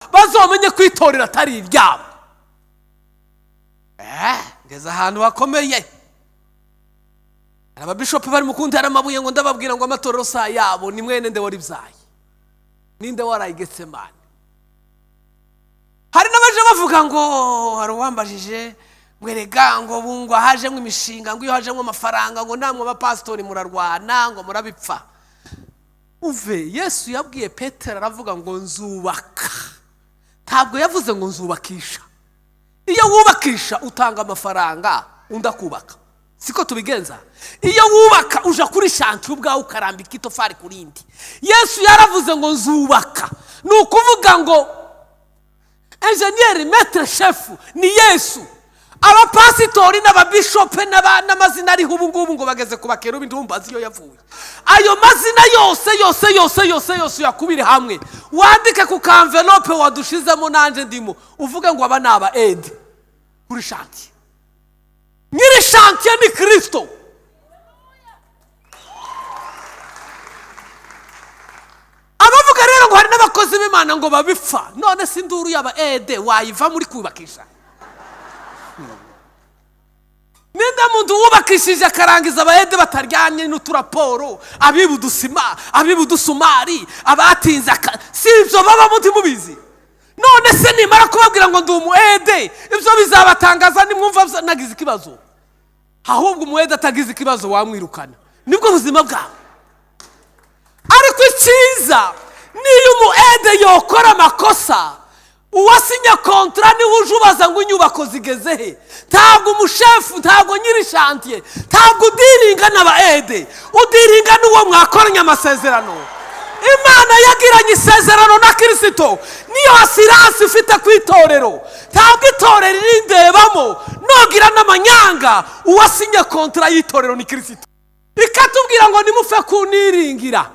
Bazamenye ko itorero atari iryabo. Ngeze ahantu hakomeye, hari ababishopu bari mu kuntera amabuye ngo ndababwira ngo amatorero si ayabo. Ni mwene nde waribyaye? Ninde waraye Getsemani? Hari n'abaje bavuga ngo hari uwambajije ngo erega ngo bungwa hajemo imishinga, ngo iyo hajemo amafaranga ngo namwe abapasitori murarwana, ngo murabipfa. Uve, Yesu yabwiye Petero, aravuga ngo nzubaka, ntabwo yavuze ngo nzubakisha. Iyo wubakisha utanga amafaranga, undi akubaka, siko tubigenza? Iyo wubaka uja kuri chantier ubwawe ukarambika itofari ku rindi. Yesu yaravuze ngo nzubaka, ni ukuvuga ngo ingénieur maître chef ni Yesu. Abapasitori n'ababishope n'amazina ariho ubu ngubu ngo bageze ku bakerubi, ndumva iyo yavuye. Ayo mazina yose yose yose yose yose uyakubire hamwe, wandike ku ka enveloppe wadushizemo, nanjye ndimo, uvuge ngo aba ni aba aide kuri chantier. Nyiri chantier ni Kirisito. Abavuga rero ngo hari n'abakozi b'Imana ngo babipfa, none si induru y'aba aide wayiva muri kubakisha? Ninde muntu wubakishije akarangiza aba aide bataryanye n'uturaporo, abiba udusima, abiba udusumari, abatinze? Si ibyo baba muti mubizi? None se nimara kubabwira ngo ndi umu aide, ibyo bizabatangaza nimwumva nagize ikibazo? Ahubwo umu aide atagize ikibazo wamwirukana, nibwo buzima bwawe. Ariko icyiza, niyo umu aide yokora amakosa, uwasinya contrat niwe uje ubaza ngo inyubako zigeze he. Ntabwo umushefu, ntabwo nyiri chantier, ntabwo udealinga n'aba aide, udealinga n'uwo mwakoranye amasezerano. Imana yagiranye isezerano na Kirisito, niyo assurance ifite ku itorero. Ntabwo itorero irindebamo nogira n'amanyanga. Uwasinye contrat y'itorero ni Kirisito. Ikatubwira ngo nimupfe kuniringira.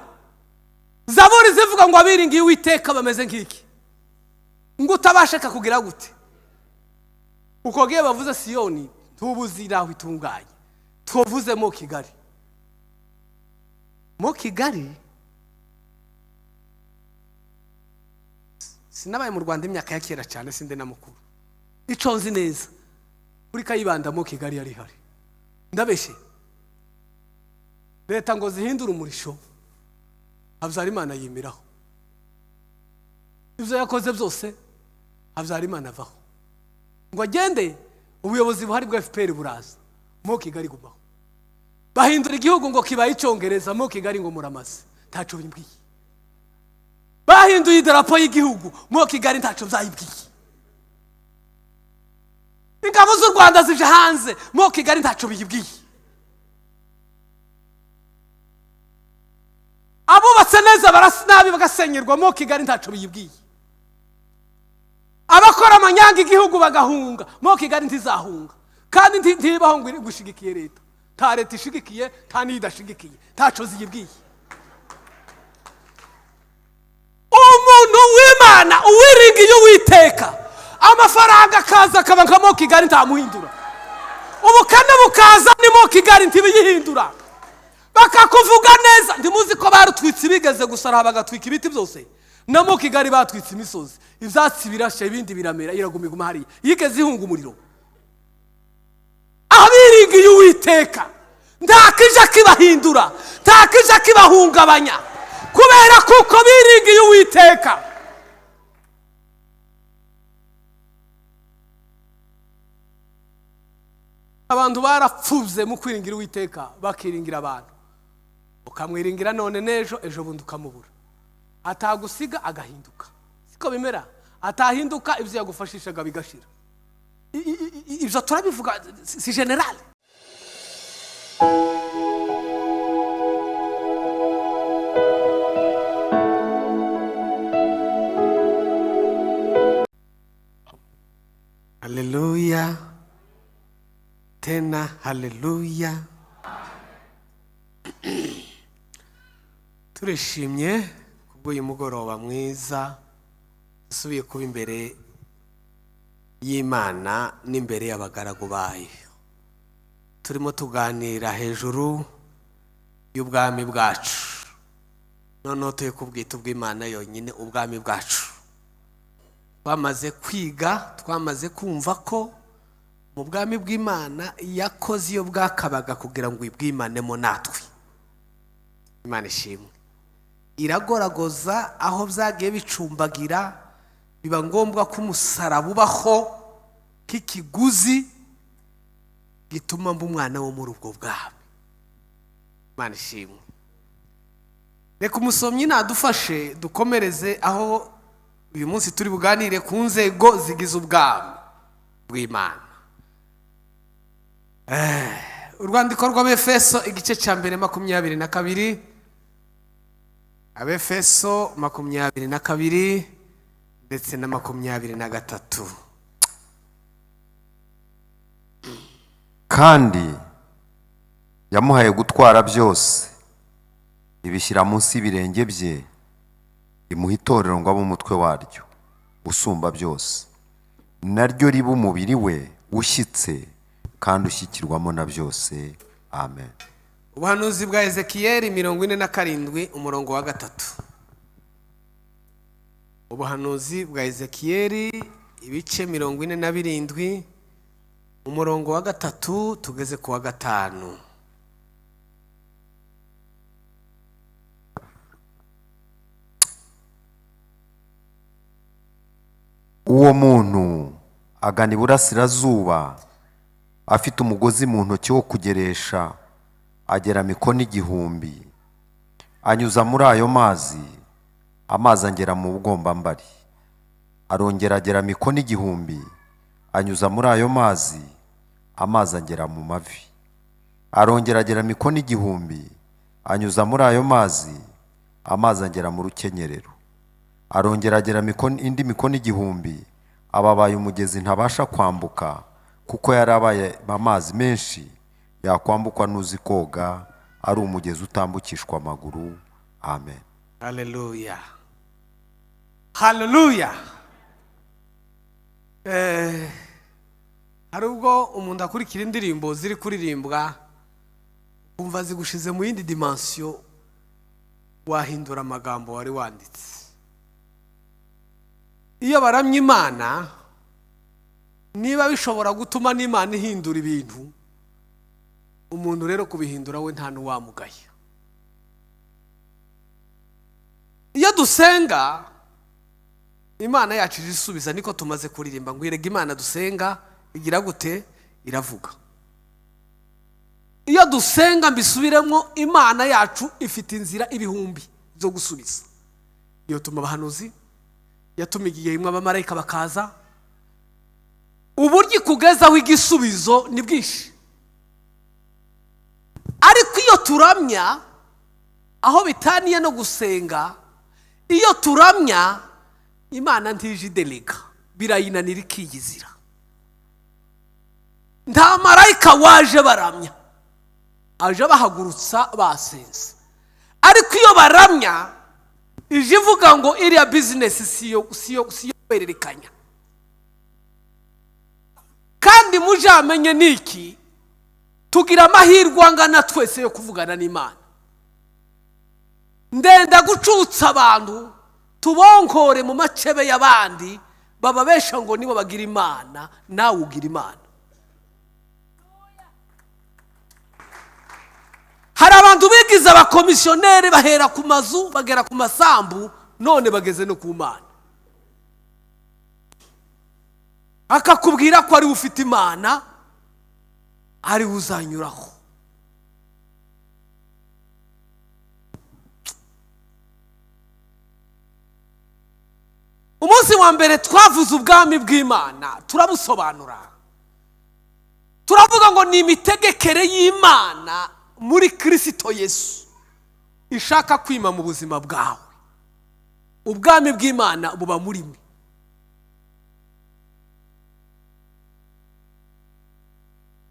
Zaburi zivuga ngo abiringiye Uwiteka bameze nk'iki? Ngo utabashaka kugira gute? Uko gihe bavuze Siyoni, ntubuzi aho itunganye, tuvuzemo Kigali. Mo Kigali, sinabaye mu Rwanda imyaka ya kera cyane, sinde na mukuru. Icyo nzi neza, kuri Kayibanda mo Kigali yari ihari. Ndabeshye? Leta ngo zihindure umurisho, Habyarimana yimiraho. Ibyo yakoze byose, Habyarimana avaho ngo agende, ubuyobozi buhari bwa FPR buraza, mo Kigali gumaho. Bahindura igihugu ngo kibaye Icyongereza, mo Kigali ngo muramaze, ntacyo bimbwiye. Bahinduye idarapo y'igihugu, mo Kigali ntacyo byayibwiye. Ingabo z'u Rwanda zije hanze, mo Kigali ntacyo biyibwiye. Abubatse neza barasa nabi bagasenyerwa, mo Kigali ntacyo biyibwiye. Abakora amanyanga igihugu bagahunga, mo Kigali ntizahunga. Kandi ntibaho ngo gushigikiye leta. Nta leta ishigikiye, nta n'iyo idashigikiye, ntacyo ziyibwiye. Umuntu w'Imana uwiringiye Uwiteka, amafaranga akaza akaba nka mo Kigali, ntamuhindura. Ubukene bukaza ni mo Kigali, ntibiyihindura. Bakakuvuga neza, ntimuzi ko barutwitse, bigeze gusara bagatwika ibiti byose? Na mo Kigali batwitse imisozi, ibyatsi birashya, ibindi biramera, iraguma, iguma hariya. Yigeze ihunga umuriro? Abiringiye Uwiteka nta kija kibahindura, nta kija kibahungabanya, kubera kuko biringiye Uwiteka. Abantu barapfubye mu kwiringira Uwiteka, bakiringira abantu. Ukamwiringira none, n'ejo ejo bundi ukamubura. Atagusiga agahinduka, siko bimera? Atahinduka, ibyo yagufashishaga bigashira. Ibyo turabivuga si général. Haleluya tena haleluya. Turishimye kubw'uyu mugoroba mwiza dusubiye kuba imbere y'Imana n'imbere y'abagaragu bayo. Turimo tuganira hejuru y'ubwami bwacu. Noneho turi kubwita ubw'Imana yonyine, ubwami bwacu. Twamaze kwiga, twamaze kumva ko mu bwami bw'Imana yakoze iyo bwakabaga kugira ngo ibwimanemo natwe. Imana ishimwe. Iragoragoza aho byagiye bicumbagira, biba ngombwa ko umusaraba ubaho k'ikiguzi gituma mba umwana wo muri ubwo bwami. Imana ishimwe. Reka umusomyi nadufashe dukomereze aho uyu munsi turi buganire ku nzego zigize ubwami bw'Imana. Urwandiko rw'Abefeso igice cya mbere 22, Abefeso 22 ndetse na 23. Kandi yamuhaye gutwara byose, ibishyira munsi y'ibirenge bye, imuha itorero ngo abe umutwe waryo usumba byose, naryo riba umubiri we ushyitse kandi ushyikirwamo na byose. Amen. Ubuhanuzi bwa Ezekiyeli 47 umurongo wa 3. Ubuhanuzi bwa Ezekiyeli ibice 47 umurongo wa 3 tugeze ku wa 5. Uwo muntu agana iburasirazuba afite umugozi mu ntoki wo kugeresha, agera mikono 1000, anyuza muri ayo mazi, amazi angera mu bugombambari. Arongera agera mikono 1000, anyuza muri ayo mazi, amazi angera mu mavi. Arongera agera mikono 1000, anyuza muri ayo mazi, amazi angera mu rukenyerero. Arongera agera indi mikono 1000, ababaye umugezi ntabasha kwambuka, kuko yari abaye amazi menshi, yakwambukwa n'uzi koga, ari umugezi utambukishwa amaguru. Amen. Haleluya, haleluya. Hari ubwo umuntu akurikira indirimbo ziri kuririmbwa, kumva zigushize mu yindi dimension, wahindura amagambo wari wanditse. Iyo baramye Imana, niba bishobora gutuma n'Imana ihindura ibintu, umuntu rero kubihindura we nta n'uwamugaya. Iyo dusenga Imana yacu isubiza, niko tumaze kuririmba ngo irega Imana dusenga igira gute? Iravuga. Iyo dusenga, mbisubiremo, Imana yacu ifite inzira ibihumbi zo gusubiza. Iyo tuma abahanuzi, yatuma igihe imwe abamarayika bakaza, uburyo ikugezaho igisubizo ni bwinshi. Ariko iyo turamya, aho bitaniye no gusenga, iyo turamya Imana ntije idelega, birayinanira ikiyizira. Nta marayika waje baramya, aje bahagurutsa basenze. Ariko iyo baramya ije ivuga ngo iriya business siyo siyo siyo kwererekanya. Kandi mujamenye niki, tugira amahirwe angana twese yo kuvugana n'Imana. Ndenda gucutsa abantu tubonkore mu macebe y'abandi bababesha ngo nibo bagira Imana, nawe ugira Imana. Hari abantu bigize abakomisiyoneri, bahera ku mazu bagera ku masambu, none bageze no ku Mana. Akakubwira ko ari we ufite Imana, ari we uzanyuraho. Umunsi wa mbere twavuze ubwami bw'Imana, turabusobanura, turavuga ngo ni imitegekere y'Imana muri Kristo Yesu ishaka kwima mu buzima bwawe. Ubwami bw'Imana buba muri mwe.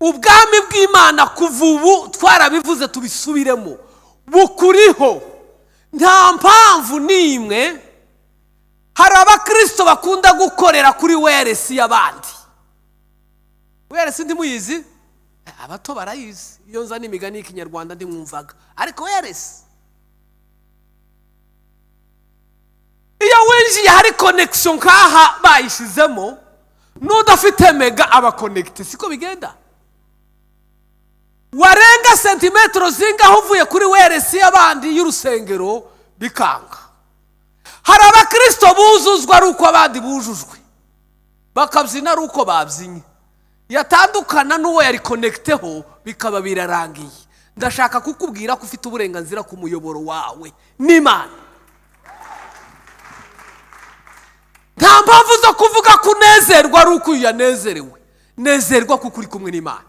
Ubwami bw'Imana kuva ubu twarabivuze tubisubiremo, bukuriho. Nta mpamvu n'imwe. Hari abakristo bakunda gukorera kuri wireless y'abandi. Wireless ndimuyizi, abato barayizi, iyo nza n'imigani y'ikinyarwanda ndimwumvaga. Ariko wireless Iyo winjiye hari connexion nk'aha bayishyizemo, n'udafite mega aba connecté. Siko bigenda? Warenga sentimetero zingaho uvuye kuri wireless y'abandi y'urusengero, bikanga. Hari abakirisito buzuzwa ari uko abandi bujujwe, bakabyina ari uko babyinnye, yatandukana n'uwo yari connectého bikaba birarangiye. Ndashaka kukubwira ko ufite uburenganzira ku muyoboro wawe n'Imana. Nta mpamvu zo kuvuga ko unezerwa ari uko uyu yanezerewe. Nezerwa kuko uri kumwe n'Imana.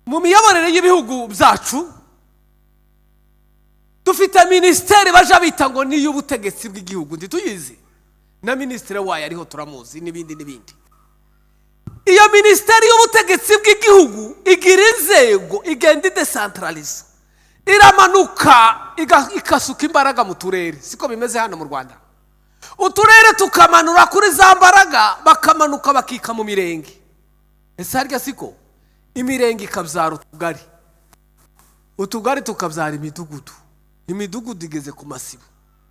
Mu miyoborere y'ibihugu byacu dufite minisiteri baja bita ngo ni iy'ubutegetsi bw'igihugu. Ntituyizi? Na minisitiri wayo ariho turamuzi, n'ibindi n'ibindi. Iyo minisiteri y'ubutegetsi bw'igihugu igira inzego, igenda idesantarariza, iramanuka ikasuka imbaraga mu turere. Siko bimeze hano mu Rwanda? Uturere tukamanura kuri za mbaraga, bakamanuka bakika mu mirenge. Ese harya siko? Imirenge ikabyara utugari, utugari tukabyara imidugudu, imidugudu igeze ku masibo.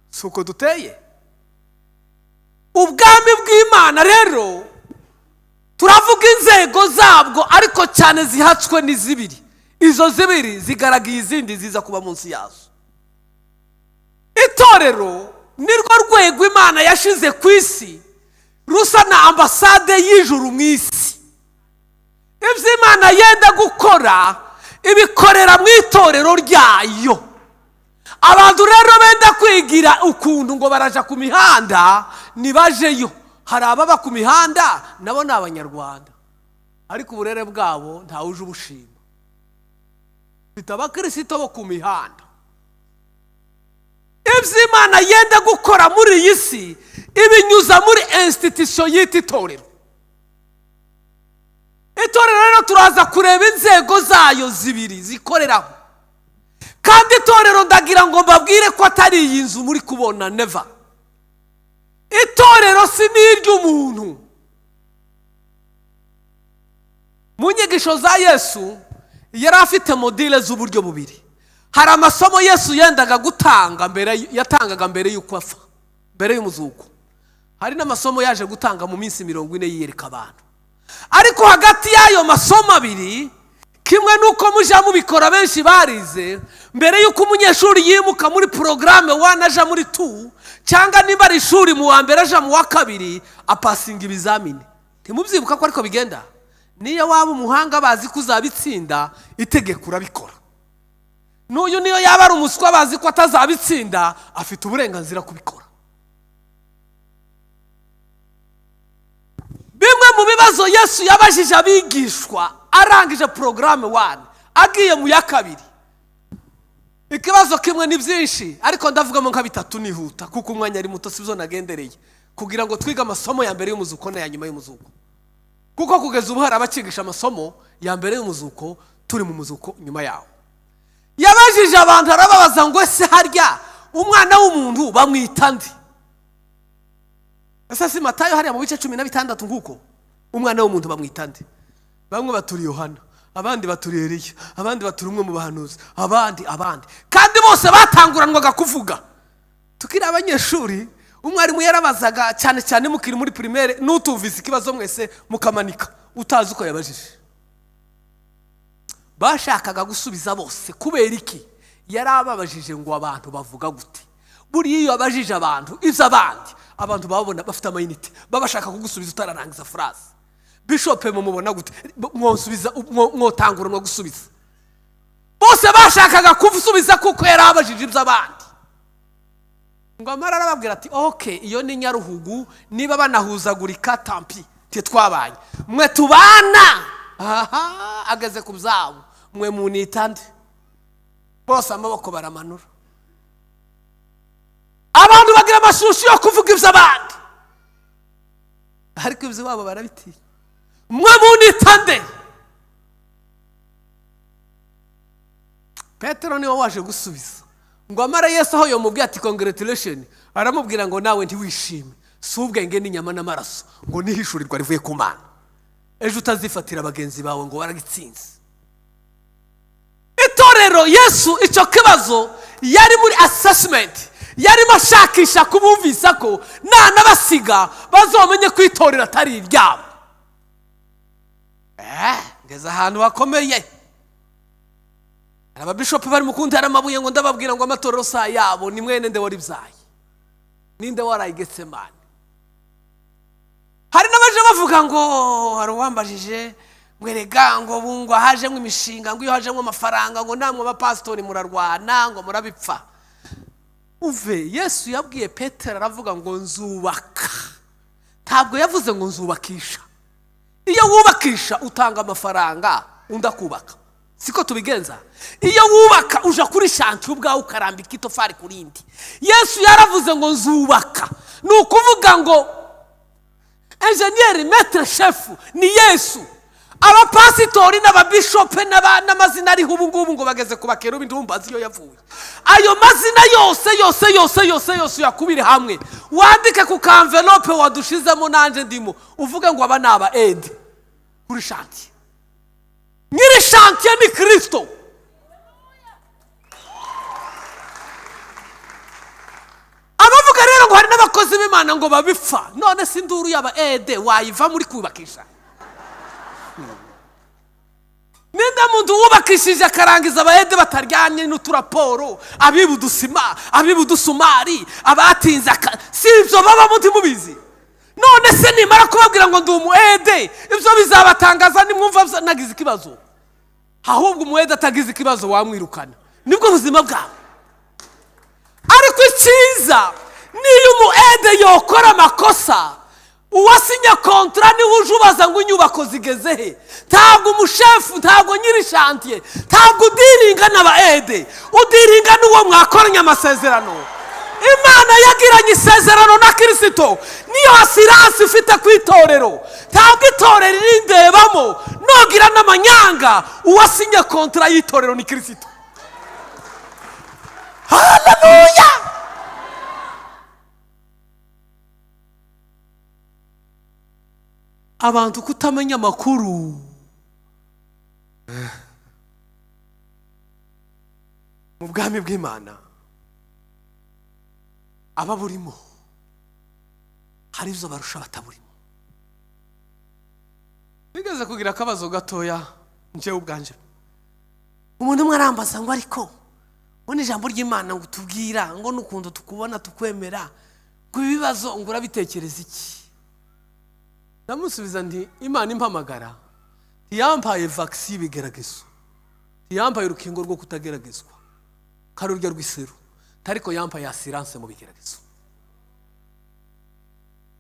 Si uko duteye? Ubwami bw'Imana rero turavuga inzego zabwo, ariko cyane zihatswe ni zibiri. Izo zibiri zigaragiye izindi ziza kuba munsi yazo. Itorero nirwo rwego Imana yashize ku isi rusa na ambasade y'ijuru mu isi. Ibyo Imana yenda gukora ibikorera mu itorero ryayo. Abantu rero benda kwigira ukuntu ngo baraja ku mihanda, ntibajeyo. Hari ababa ku mihanda, nabo ni Abanyarwanda, ariko uburere bwabo ntawe uje ubushima. Mfite abakirisito bo ku mihanda. Ibyo Imana yenda gukora muri iyi si ibinyuza muri institution yita itorero. Itorero rero turaza kureba inzego zayo zibiri zikoreraho. Kandi itorero, ndagira ngo mbabwire ko atari iyi nzu muri kubona. Never. Itorero si n'iry'umuntu. Mu nyigisho za Yesu yari afite module z'uburyo bubiri. Hari amasomo Yesu yendaga gutanga mbere, yatangaga mbere y'uko apfa, mbere y'umuzuko. Hari n'amasomo yaje gutanga mu minsi 40 yiyereka abantu. Ariko hagati y'ayo masomo abiri, kimwe n'uko mujya mubikora, benshi barize, mbere y'uko umunyeshuri yimuka muri porogaramu 1 aja muri 2, cyangwa niba ari ishuri mu wa mbere aja mu wa kabiri, apasinga ibizamini. Ntimubyibuka ko ariko bigenda? Niyo waba umuhanga, bazi ko uzabitsinda, itegeko urabikora. N'uyu niyo yaba ari umuswa, bazi ko atazabitsinda, afite uburenganzira kubikora. Bimwe mu bibazo Yesu yabajije abigishwa arangije porogaramu 1 agiye mu ya kabiri, ikibazo kimwe, ni byinshi ariko ndavugamo nka bitatu nihuta kuko umwanya ari muto, sibyo nagendereye, kugira ngo twige amasomo ya mbere y'umuzuko n'aya nyuma y'umuzuko, kuko kugeza ubu hari abakigisha amasomo ya mbere y'umuzuko, turi mu muzuko nyuma yawo. Yabajije abantu, arababaza ngo: "Ese harya umwana w'umuntu bamwita ndi?" Ese si Matayo hariya mu bice 16? Nguko umwana w'umuntu bamwita nde? Bamwe baturi Yohana, abandi baturi Eliya, abandi baturi umwe mu bahanuzi, abandi, abandi. Kandi bose batanguranwaga kuvuga. Tukiri abanyeshuri, umwarimu yarabazaga, cyane cyane mukiri muri primaire, n'utumvise ikibazo mwese mukamanika, utazi uko yabajije. Bashakaga gusubiza bose. Kubera iki? Yari ababajije ngo: "Abantu bavuga gute?" Buriya iyo abajije abantu iby'abandi, abantu babona bafite amayinite, baba bashaka kugusubiza utararangiza phrase. "Bishop mumubona gute?" Mwosubiza, mwotanguranwa gusubiza. Bose bashakaga gusubiza kuko yari abajije iby'abandi. Ngo amara arababwira ati: "OK, iyo ni nyaruhugu, niba banahuzagurika tant pis, ntitwabanye mwe tubana." Aha ageze ku byabo: "Mwe munita nde?" Bose amaboko baramanura. Abantu bagira amashusho yo kuvuga iby'abandi, ariko iby'iwabo barabitinya. "Mwe munita nde?" Petero niwe waje gusubiza. Ngo amara Yesu aho yamubwiye ati: "Congratulation," aramubwira ngo: "Nawe ntiwishime, si ubwenge n'inyama n'amaraso, ngo nihishurirwa rivuye ku Mana." Ejo utazifatira bagenzi bawe ngo waragitsinze. Itorero. Itorero, Yesu icyo kibazo yari muri assessment, yarimo ashakisha kubumvisa ko nanabasiga bazamenye ko itorero atari iryabo. Ngeze ahantu hakomeye. Hari ababishopu bari mu kuntera amabuye ngo ndababwira ngo amatorero si ayabo. Ni mwene nde waribyaye? Ninde waraye Getsemani? Hari n'abaje bavuga ngo, hari uwambajije ngo erega ngo bungwa hajemo imishinga, ngo iyo hajemo amafaranga ngo namwe abapasitori murarwana, ngo murabipfa. Uve, Yesu yabwiye Petero, aravuga ngo nzubaka, ntabwo yavuze ngo nzubakisha. Iyo wubakisha utanga amafaranga, undi akubaka, siko tubigenza? Iyo wubaka uja kuri chantier ubwawe, ukarambika itofari ku rindi. Yesu yaravuze ngo nzubaka, ni ukuvuga ngo ingénieur maître chef ni Yesu. Abapasitori n'ababishope n'amazina ariho ubu ngubu ngo bageze ku bakerubi, ndumbazi iyo yavuye. Ayo mazina yose yose yose yose yose uyakubire hamwe, wandike ku ka enveloppe wadushizemo, nanjye ndimo, uvuge ngo aba ni aba aide kuri chantier. Nyiri chantier ni Kirisito. Abavuga rero ngo hari n'abakozi b'Imana ngo babipfa, none si induru y'aba aide wayiva muri kubakisha? Ninde muntu wubakishije akarangiza aba aide bataryamye n'uturaporo, abiba udusima, abiba udusumari, abatinze? Si ibyo babamo, ntimubizi? None se nimara kubabwira ngo ndi umu aide, ibyo bizabatangaza nimwumva nagize ikibazo? Ahubwo umu aide atagize ikibazo wamwirukana. Nibwo buzima bwabo. Ariko icyiza, niyo umu aide yokora amakosa, uwasinye contrat niwe uje ubaza ngo inyubako zigeze he. Ntabwo umushefu, ntabwo nyiri chantier, ntabwo udealinga n'aba aide, udealinga n'uwo mwakoranye amasezerano. Imana yagiranye isezerano na Kirisito, niyo assurance ifite ku itorero. Ntabwo itorero irindebamo nogira n'amanyanga. Uwasinye contrat y'itorero ni Kirisito. Haleluya! Abantu kutamenya amakuru mu bwami bw'Imana, aba burimo hari ibyo barusha bataburimo. Bigeze kugira akabazo gatoya njyewe ubwanje. Umuntu umwe arambaza ngo ariko ngo ijambo ry'Imana ngo tubwira ngo n'ukuntu tukubona tukwemera, ngo ibibazo ngo urabitekereza iki? Ndamusubiza nti Imana impamagara ntiyampaye vaccin y'ibigeragezo, ntiyampaye urukingo rwo kutageragezwa karurya rw'iseru, ariko yampaye assurance mu bigeragezo.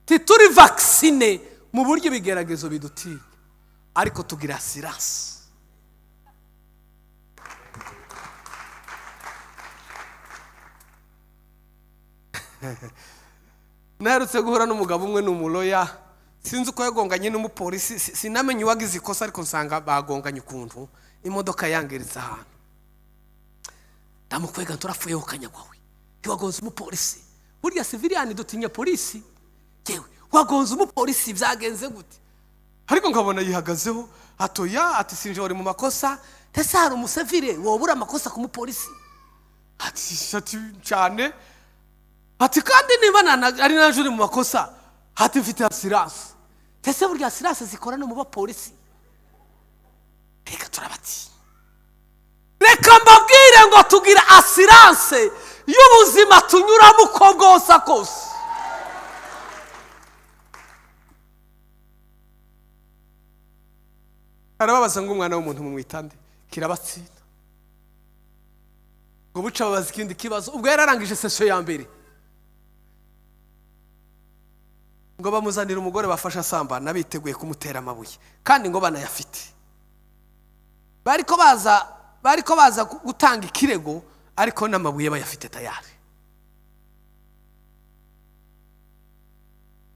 Tituri vacciné mu buryo ibigeragezo bidutinya, ariko tugira assurance. Naherutse guhura n'umugabo umwe, ni umu lawyer. Sinzi uko yagonganye n'umupolisi, sinamenye uwagize ikosa, ariko nsanga bagonganye ukuntu imodoka yangiritse ahantu. Ndamukwega, turapfuyeho kanyagwawe, ntiwagonze umupolisi? Burya civilian dutinya polisi. Yewe, wagonze umupolisi, byagenze gute? Ariko nkabona yihagazeho, atoya, ati sinje wari mu makosa. Ese hari umusivile wobura amakosa ku mupolisi? Ati cyane. Ati kandi niba ari naje uri mu makosa, ati mfite assurance. Ese burya assurance zikora no mu bapolisi? Reka turabatinya. Reka mbabwire ngo tugira assurance y'ubuzima tunyuramo uko bwose kose. Arababaza ngo umwana w'umuntu mumwitande? Kirabatsinda. Ngo buca babaza ikindi kibazo. Ubwo yararangije session ya mbere, ngo bamuzanire umugore bafashe asambana, biteguye kumutera amabuye, kandi ngo banayafite. Bariko baza gutanga ikirego, ariko n'amabuye bayafite tayari.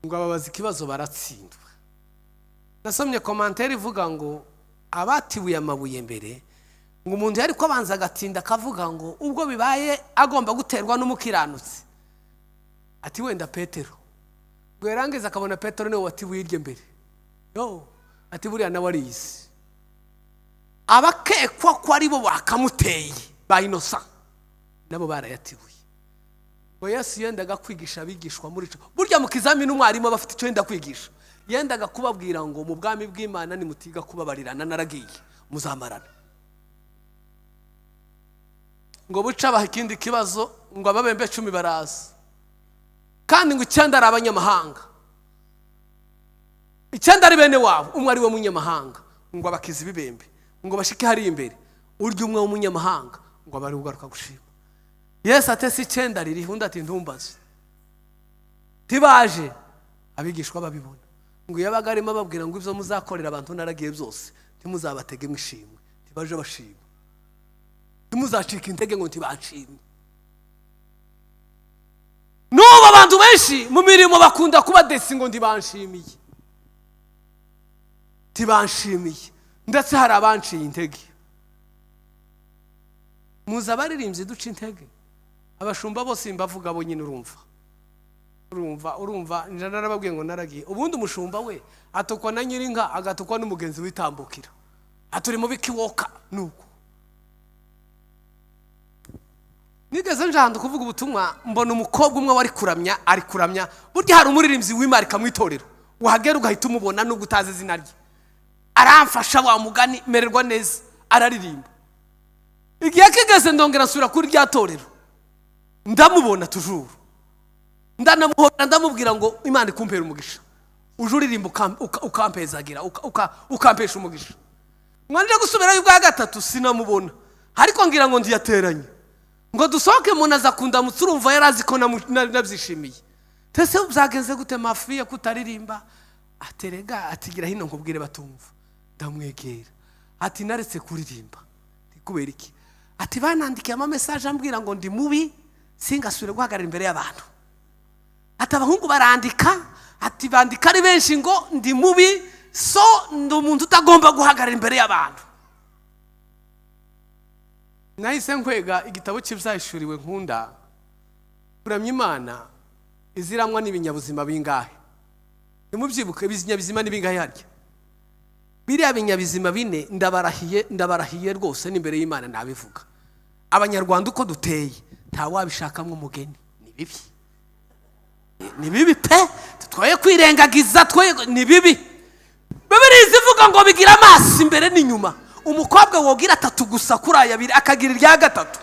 Ngo ababaza ikibazo, baratsindwa. Nasomye commentaire ivuga ngo abatibuye amabuye mbere, ngo umuntu yari ko abanza agatinda akavuga ngo ubwo bibaye agomba guterwa n'umukiranutsi, ati wenda Petero. Ngo yarangiza akabona Petero niwe watibuye iryo mbere, yo ati buriya nawe ariyizi. Abakekwa ko ari bo bakamuteye ba innocent nabo barayatibuye. Ngo Yesu yendaga kwigisha abigishwa muri cyo. Burya mu kizamini umwarimu aba afite icyo yenda kwigisha. Yendaga kubabwira ngo mu bwami bw'Imana nimutiga kubabarirana, naragiye muzamarana. Ngo buce abaha ikindi kibazo, ngo ababembe 10 baraza, kandi ngo 9 ari abanyamahanga, 9 ari bene wabo, umwe ari we munyamahanga. Ngo abakiza ibibembe, ngo bashike hariya imbere, urya umwe w'umunyamahanga ngo abari ugaruka gushima. Yesu atese 9 ririho, undi ati ntumbaze. Tibaje abigishwa babibona. Ngo iyo yabaga arimo ababwira ngo ibyo muzakorera abantu naragiye byose, ntimuzabatege mwishimwe, ntibaje bashima, ntimuzacike intege ngo ntibashimye. N'ubu abantu benshi mu mirimo bakunda kuba déçus ngo ntibanshimiye, ntibanshimiye, ndetse hari abanciye intege. Muzi abaririmbyi duca intege, abashumba bose mbavuga bo nyine. Urumva njya narababwiye ngo naragiye. Ubundi umushumba we atukwa na nyirinka, agatukwa n'umugenzi witambukira, aturi mu bikiwoka. Nuko nigeze njanda kuvuga ubutumwa, mbona umukobwa umwe wari kuramya, ari kuramya. Burya hari umuririmbyi w'imarika mu itorero, wahagera ugahita umubona nubwo utazi izina rye. Aramfasha wa mugani, mererwa neza, araririmba. Igihe kigeze ndongera nsubira kuri rya torero, ndamubona toujours, ndanamuhora, ndamubwira ngo Imana ikumpera umugisha, uje uririmba ukampezagira, ukampesha umugisha. Mwanje gusubirayo ubwa gatatu sinamubona, ariko ngira ngo ntiyateranye ngo dusohoke. Umuntu aza kundamutsa, urumva yari azi ko nabyishimiye. Tese byagenze gute mafiya kutaririmba? Aterega atigira hino nkubwire batumva. Ndamwegera, ati naretse kuririmba. Nti kubera iki? Ati banandikiye ama message ambwira ngo ndi mubi, singasubire guhagarara imbere y'abantu. Ati abahungu barandika, ati bandika ari benshi ngo ndi mubi, so ndi umuntu utagomba guhagarara imbere y'abantu. Nahise nkwega igitabo cy'ibyahishuriwe. Nkunda kuramya Imana. Iziramwa n'ibinyabuzima bingahe? Ntimubyibuke? Ibinyabuzima ni bingahe harya? Biriya binyabuzima bine, ndabarahiye, ndabarahiye rwose n'imbere y'Imana nabivuga, Abanyarwanda uko duteye ntawabishakamo umugeni. Ni bibi, ni bibi pe. Twoye kwirengagiza, twoye, ni bibi. Bibiliya izivuga ngo bigira amaso imbere n'inyuma. Umukobwa wogira atatu gusa kuri aya abiri, akagira irya gatatu,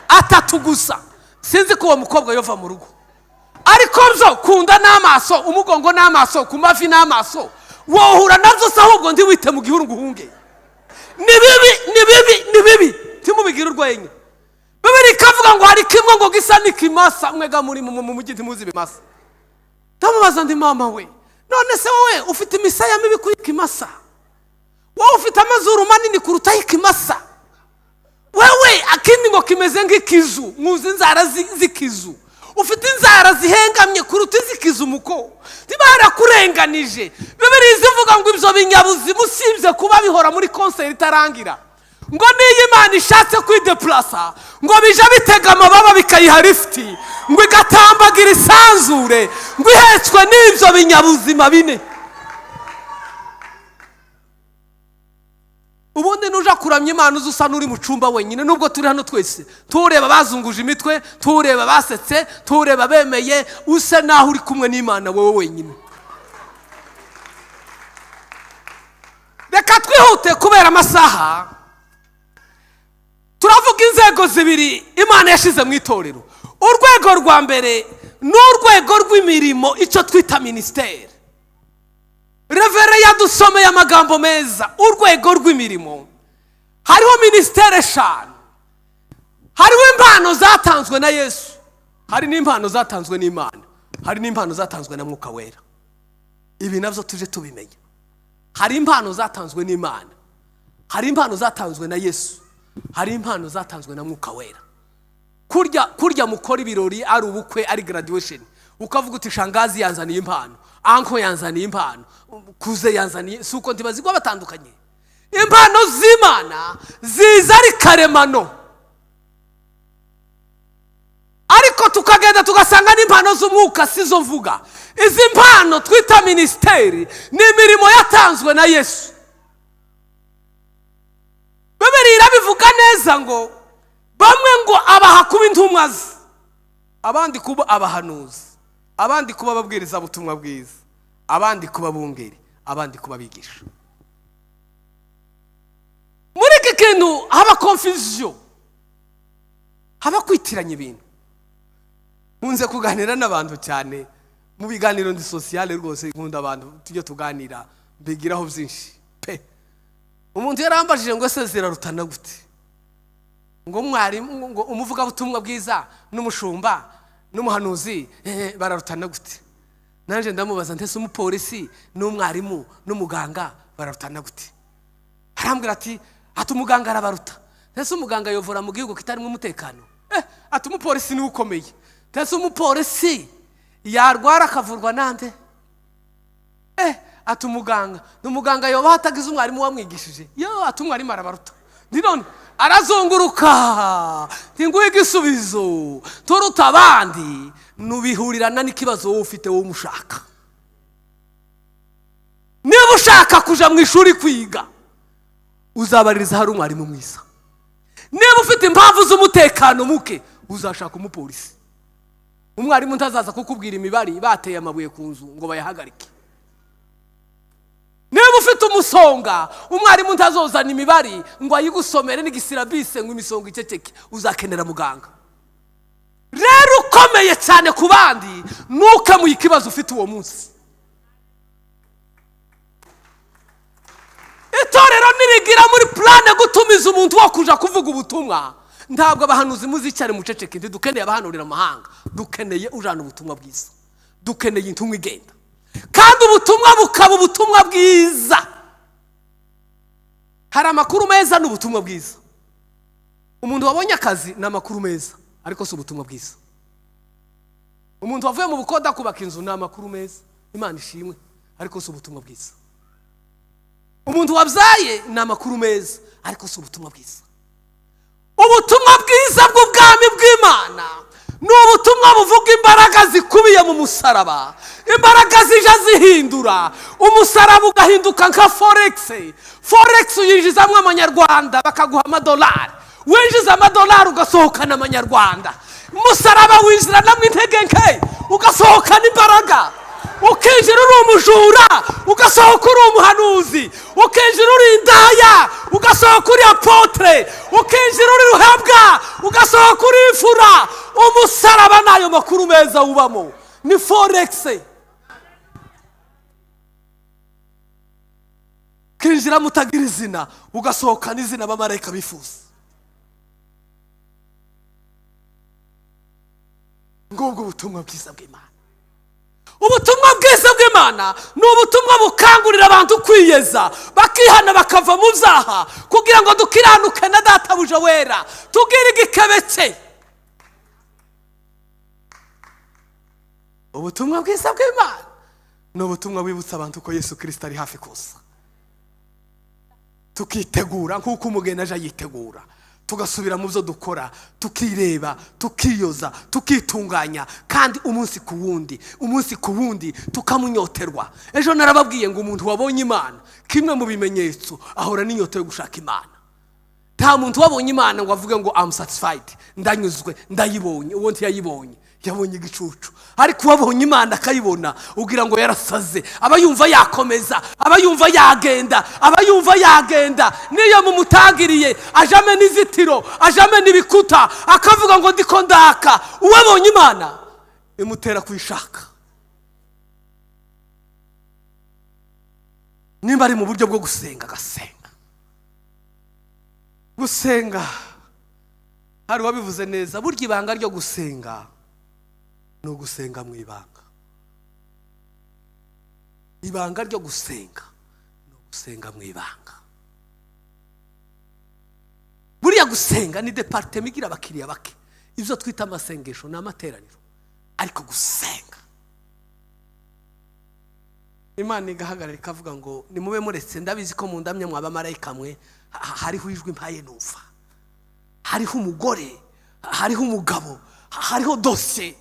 atatu gusa, sinzi ko uwo mukobwa yova mu rugo. Ariko byo kunda n'amaso, umugongo n'amaso, ku mavi n'amaso, wohura nabyo se ahubwo ntiwite mu gihuru ngo uhunge. Ni bibi, ni bibi, ni bibi, ntimubigire urwenya. Bibiri ikavuga ngo hari kimwe ngo gisa n'ikimasa. Mwega muri mu mujyi ntimuzi ibimasa. Ndamubaza ndi mama we, none se wowe ufite imisaya mibi kuri ikimasa? Wowe ufite amazuru manini kuruta ikimasa wewe? Akindi ngo kimeze nk'ikizu. Muzi inzara z'ikizu? Ufite inzara zihengamye kuruta iz'ikizu. Muko ntibarakurenganije? Bibiri zivuga ngo ibyo binyabuzima, usibye kuba bihora muri concert itarangira, ngo niyo Imana ishatse kwidepurasa, ngo bija bitega amababa bikayiha lifuti, ngo igatambagira isanzure, ngo ihetswe n'ibyo binyabuzima bine. Ubundi nuja kuramya Imana uza usa n'uri mu cyumba wenyine. Nubwo turi hano twese, tureba bazunguje imitwe, tureba basetse, tureba bemeye, usa naho uri kumwe n'Imana wowe wenyine. Reka twihute kubera amasaha. Turavuga inzego zibiri Imana yashyize mu itorero. Urwego rwa mbere ni urwego rw'imirimo, icyo twita ministère. Révérend yadusomeye amagambo meza. Urwego rw'imirimo, hariho ministère 5. Hariho impano zatanzwe na Yesu, hari n'impano zatanzwe n'Imana, hari n'impano zatanzwe na Mwuka Wera. Ibi nabyo tuje tubimenya. Hari impano zatanzwe n'Imana, hari impano zatanzwe na Yesu, hari impano zatanzwe na Mwuka Wera. Kurya mukora ibirori, ari ubukwe, ari graduation, ukavuga uti shangazi yanzaniye impano, uncle yanzaniye impano, cousin yanzaniye, si uko ntibazigwa batandukanye? Impano z'Imana ziza ari karemano, ariko tukagenda tugasanga n'impano z'umwuka. Si zo mvuga. Izi mpano twita ministère ni imirimo yatanzwe na Yesu. Bibiliya ivuga neza ngo bamwe ngo abaha kuba intumwa ze, abandi kuba abahanuzi, abandi kuba ababwirizabutumwa bwiza, abandi kuba abungeri, abandi kuba abigisha. Muri iki kintu haba confusion, haba kwitiranya ibintu. Nkunze kuganira n'abantu cyane mu biganiro, ndi sociale rwose, nkunda abantu tujye tuganira, mbigiraho byinshi pe. Umuntu yarambajije ngo: "Ese zirarutana gute?" Ngo mwarimu, ngo umuvugabutumwa bwiza n'umushumba n'umuhanuzi bararutana gute? Nanjye ndamubaza: "Ndetse umupolisi n'umwarimu n'umuganga bararutana gute?" Arambwira ati: "Umuganga arabaruta." Ndetse umuganga yovura mu gihugu kitarimo umutekano? Ati: "Umupolisi niwe ukomeye." Ndetse umupolisi yarwara akavurwa nande? Ati: "Umuganga ni umuganga, yoba atagize umwarimu wamwigishije yo." Ati: "Umwarimu arabaruta." Ni none arazunguruka, ntinguhe igisubizo. Turuta abandi nubihurirana n'ikibazo wowe ufite, wowe umushaka. Niba ushaka kuja mu ishuri kwiga, uzabaririza hari umwarimu mwiza. Niba ufite impamvu z'umutekano muke, uzashaka umupolisi. Umwarimu ntazaza kukubwira imibare bateye amabuye ku nzu ngo bayahagarike. Niba ufite umusonga, umwarimu ntazozana imibare ngo ayigusomere n'igisyllabus ngo imisonga iceceke. Uzakenera muganga. Rero ukomeye cyane ku bandi ntukemuye ikibazo ufite uwo munsi. Itorero nirigira muri plan gutumiza umuntu wo kuja kuvuga ubutumwa, ntabwo abahanuzi muzicare muceceke. Ntidukeneye abahanurira amahanga, dukeneye ujana ubutumwa bwiza, dukeneye intumwa igenda, kandi ubutumwa bukaba ubutumwa bwiza. Hari amakuru meza n'ubutumwa bwiza. Umuntu wabonye akazi ni amakuru meza, ariko si ubutumwa bwiza. Umuntu wavuye mu bukode akubaka inzu ni amakuru meza, Imana ishimwe, ariko si ubutumwa bwiza. Umuntu wabyaye ni amakuru meza, ariko si ubutumwa bwiza. Ubutumwa bwiza bw'ubwami bw'Imana ni ubutumwa buvuga imbaraga zikubiye mu musaraba, imbaraga zija zihindura umusaraba ugahinduka nka forex. Forex uyinjizamo amanyarwanda bakaguha amadolari, winjiza amadolari ugasohokana amanyarwanda. Umusaraba winjiranamo intege nke ugasohokana imbaraga, ukinjira uri umujura ugasohoka uri umuhanuzi, ukinjira uri indaya ugasohoka uri apôtre, ukinjira uri ruhabwa ugasohoka uri imfura. Umusaraba n'ayo makuru meza wubamo ni forex. Ukinjiramo utagira izina, ugasohokana izina abamarayika bifuza. Ngubwo ubutumwa bwiza bw'Imana. Ubutumwa bwiza bw'Imana ni ubutumwa bukangurira abantu kwiyeza, bakihana, bakava mu byaha, kugira ngo dukiranuke na Databuja wera, tugire igikebe cye. Ubutumwa bwiza bw'Imana ni ubutumwa bwibutsa abantu ko Yesu Kirisito ari hafi kuza, tukitegura nk'uko umugeni aje yitegura, tugasubira mu byo dukora, tukireba, tukiyoza, tukitunganya, kandi umunsi ku wundi, umunsi ku wundi tukamunyoterwa. Ejo narababwiye ngo umuntu wabonye Imana, kimwe mu bimenyetso, ahora n'inyota yo gushaka Imana. Nta muntu wabonye Imana ngo avuge ngo "Am satisfied, ndanyuzwe, ndayibonye." Uwo ntiyayibonye, yabonye igicucu. Ariko uwabonye Imana akayibona, ugira ngo yarasaze, aba yumva yakomeza, aba yumva yagenda, aba yumva yagenda. Niyo mumutangiriye ajame n'inzitiro, ajame n'ibikuta, akavuga ngo "Ndiko ndaka." Uwabonye Imana imutera kuyishaka, nimba ari mu buryo bwo gusenga agasenga. Gusenga, hari uwabivuze neza: burya ibanga ryo gusenga ni ugusenga mu ibanga. Ibanga ryo gusenga ni ugusenga mu ibanga. Buriya gusenga ni département igira abakiriya bake. Ibyo twita amasengesho ni amateraniro, ariko gusenga, Imana igahagarara ikavuga ngo: "Nimube muretse, ndabizi ko mu ndamya mwaba marayika mwe, hariho ijwi mpaye numva, hariho umugore, hariho umugabo, hariho dosiye."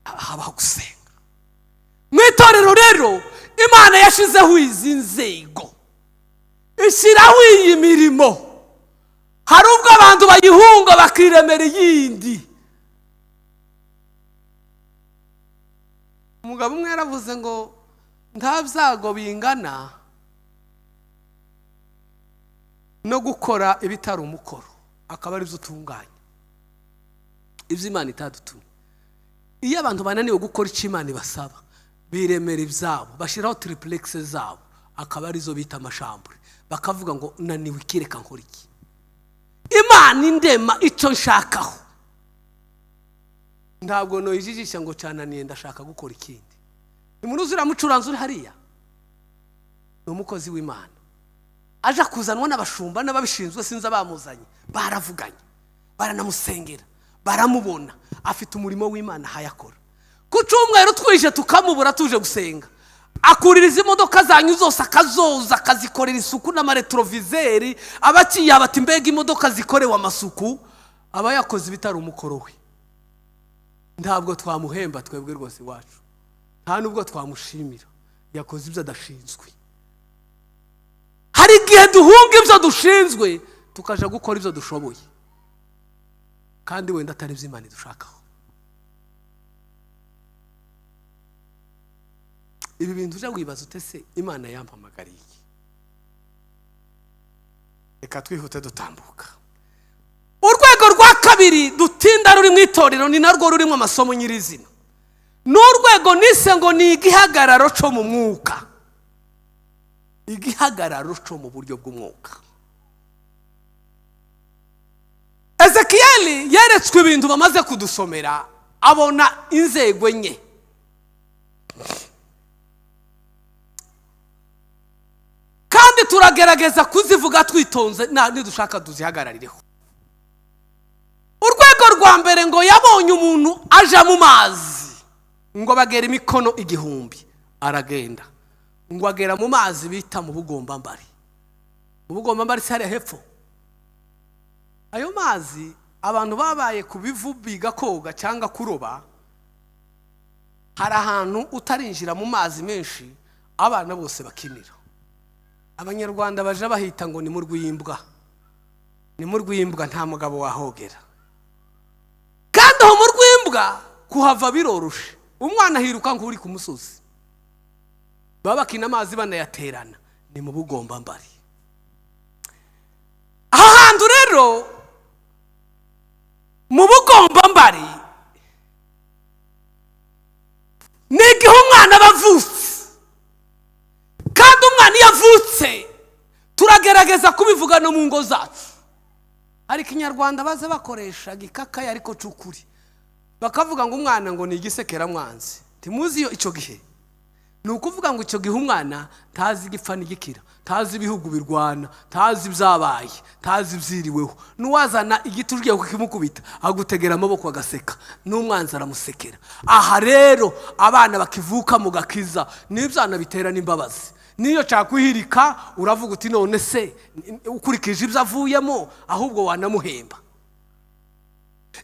Habaho gusenga mu itorero. Rero Imana yashyizeho izi nzego, ishyiraho iyi mirimo. Hari ubwo abantu bayihunga bakiremera iyindi. Umugabo umwe yaravuze ngo nta byago bingana no gukora ibitari umukoro, akaba aribyo utunganya, ibyo Imana itadutumye. Iyo abantu bananiwe gukora icyo Imana ibasaba, biremera ibyabo, bashyiraho triplex zabo, akaba arizo bita amashambure, bakavuga ngo naniwe ikireka nkora iki, Imana indema icyo nshakaho, ntabwo noyijijisha ngo cananiye, ndashaka gukora ikindi. Umuntu uzira mucuranzi uri hariya ni umukozi w'Imana, aja kuzanwa n'abashumba n'ababishinzwe, sinzi abamuzanye, baravuganye, baranamusengera, baramubona, afite umurimo w'Imana hayakora. Ku cyumweru twije tukamubura tuje gusenga, akuririza imodoka zanyu zose akazoza, akazikorera isuku n'amaretrovizeri, abakiye bati mbega imodoka zikorewe amasuku, aba yakoze ibitari umukoro we. Ntabwo twamuhemba twebwe rwose iwacu, nta nubwo twamushimira, yakoze ibyo adashinzwe. Hari igihe duhunga ibyo dushinzwe tukaja gukora ibyo dushoboye, kandi wenda atari ibyo Imana idushakaho. Ibi bintu ujya wibaza ute se Imana yampamagariye iki? Reka twihute dutambuka. Urwego rwa kabiri dutinda ruri mu itorero ni narwo rurimo amasomo nyirizina, ni urwego nise ngo ni igihagararo cyo mu mwuka, igihagararo cyo mu buryo bw'umwuka. Ezekiyeli yeretswe ibintu bamaze kudusomera, abona inzego enye. Kandi turagerageza kuzivuga twitonze, nidushaka tuzihagararireho. Urwego rwa mbere ngo yabonye umuntu aja mu mazi, ngo bagera imikono 1000, aragenda ngo agera mu mazi bita mu Bugombambari. Mu Bugombambari si hariya hepfo? Ayo mazi abantu babaye ku bivu biga koga cyangwa kuroba, hari ahantu utarinjira mu mazi menshi abana bose bakinira. Abanyarwanda baje bahita ngo ni mu rw'imbwa, ni mu rw'imbwa, nta mugabo wahogera. Kandi aho mu rw'imbwa kuhava biroroshe, umwana ahiruka nk'uri ku musozi, baba bakina amazi banayaterana, ni mu Bugombambari. Aha hantu rero mu Bugombambari ni igihe umwana aba avutse, kandi umwana iyo avutse turagerageza kubivuga no mu ngo zacu, ariko Ikinyarwanda baza bakoresha gikakaye ariko c'ukuri, bakavuga ngo umwana ngo ni igisekeramwanzi. Ntimuzi iyo icyo gihe? Ni ukuvuga ngo icyo gihe umwana ntazi igipfa n'igikira, ntazi ibihugu birwana, ntazi ibyabaye, ntazi ibyiriweho. N'uwazana igiti ugiye kukimukubita agutegera amaboko agaseka, n'umwanzi aramusekera. Aha rero abana bakivuka mu gakiza n'ibyana bitera n'imbabazi, niyo cyakwihirika uravuga uti none se ukurikije ibyo avuyemo, ahubwo wanamuhemba.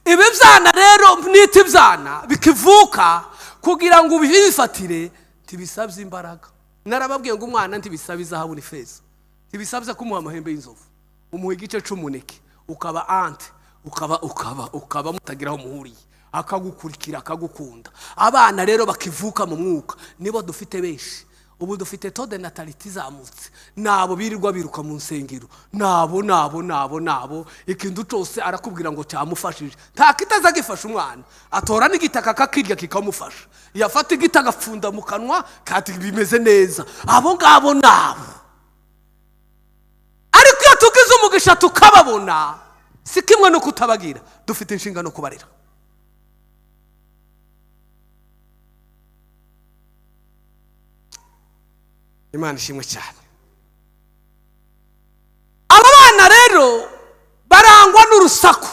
Ibi byana rero nita ibyana bikivuka, kugira ngo ubifatire ntibisabye imbaraga. Narababwiye ngo umwana ntibisaba izahabu n'ifeza, ntibisabye kumuha amahembe y'inzovu, umuha igice c'umuneke, ukaba ante, ukaba ukaba ukaba mutagira aho muhuriye, akagukurikira akagukunda. Abana rero bakivuka mu mwuka nibo dufite benshi. Ubu dufite taux de natalité izamutse, nabo birirwa biruka mu nsengero, nabo nabo nabo nabo, ikintu cyose arakubwira ngo cyamufashije, nta kitaza gifasha umwana, atora n'igitaka akakirya kikamufasha, yafata igiti agapfunda mu kanwa kati bimeze neza. Abo ngabo nabo, ariko iyo tugize umugisha tukababona, si kimwe no kutabagira, dufite inshingano kubarera. Imana ishimwe cyane. Aba bana rero barangwa n'urusaku.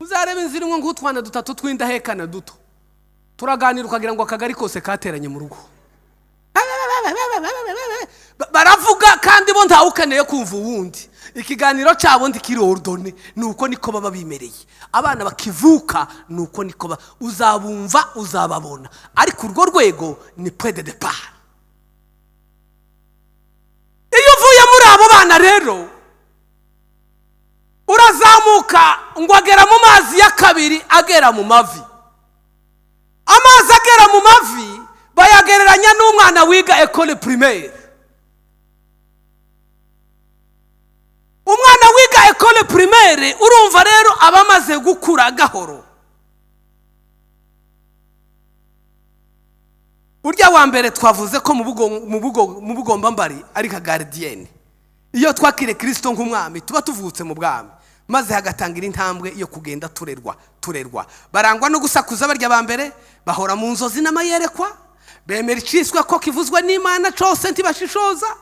Uzarebe inzira imwe nk'utwana dutatu tw'indahekana duto turaganira, ukagira ngo akagari kose kateranye mu rugo. Baravuga kandi bo ntawe ukeneye kumva uwundi, ikiganiro cyabo ndikiri ordone, nuko niko baba bimereye. Abana bakivuka nuko niko uzabumva uzababona, ariko urwo rwego ni point de départ. Iyo uvuye muri abo Bana rero urazamuka ngo agera mu mazi ya kabiri, agera mu mavi. Amazi agera mu mavi bayagereranya n'umwana wiga école primaire. Umwana wiga école primaire, urumva rero, aba amaze gukura gahoro. Urya wa mbere twavuze ko mu bugombambari ari nka gardienne. Iyo twakire Kirisito nk'umwami, tuba tuvutse mu bwami, maze hagatangira intambwe yo kugenda turerwa, turerwa. Barangwa no gusakuza. Barya ba mbere bahora mu nzozi n'amayerekwa, bemera iciswe ko kivuzwe n'Imana cyose, ntibashishoza,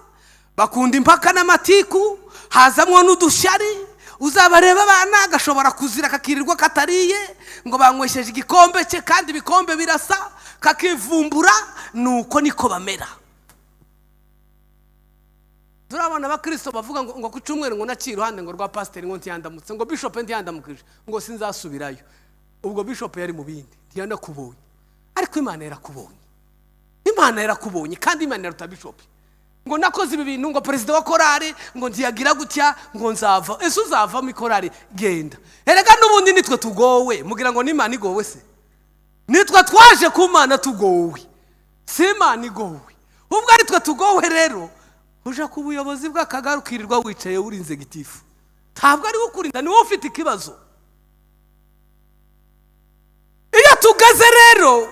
bakunda impaka n'amatiku, hazamwo n'udushyari. Uzabareba abana, agashobora kuzira kakirirwa katariye, ngo banywesheje igikombe cye kandi ibikombe birasa, kakivumbura. Nuko niko bamera. Turabona abakirisito bavuga ngo ku cyumweru ngo naciye iruhande ngo rwa pasiteri, ngo ntiyandamutse, ngo bishop ntiyandamukije, ngo sinzasubirayo. Ubwo bishop yari mu bindi, ntiyanakubonye, ariko Imana yarakubonye. Imana yarakubonye, kandi Imana iruta bishop. Ngo nakoze ibi bintu, ngo perezida wa korari ngo ntiyagira gutya, ngo nzava. Ese uzavamo ikorari? Genda. Erega n'ubundi nitwe tugowe. Mugira ngo n'Imana igowe se? Nitwe twaje ku Mana tugowe, si Imana igowe. Ubwo ari twe tugowe rero, uja ku buyobozi bw'akagari ukirirwa wicaye urinze gitifu. Ntabwo ari we ukurinda, ni wowe ufite ikibazo. Iyo tugeze rero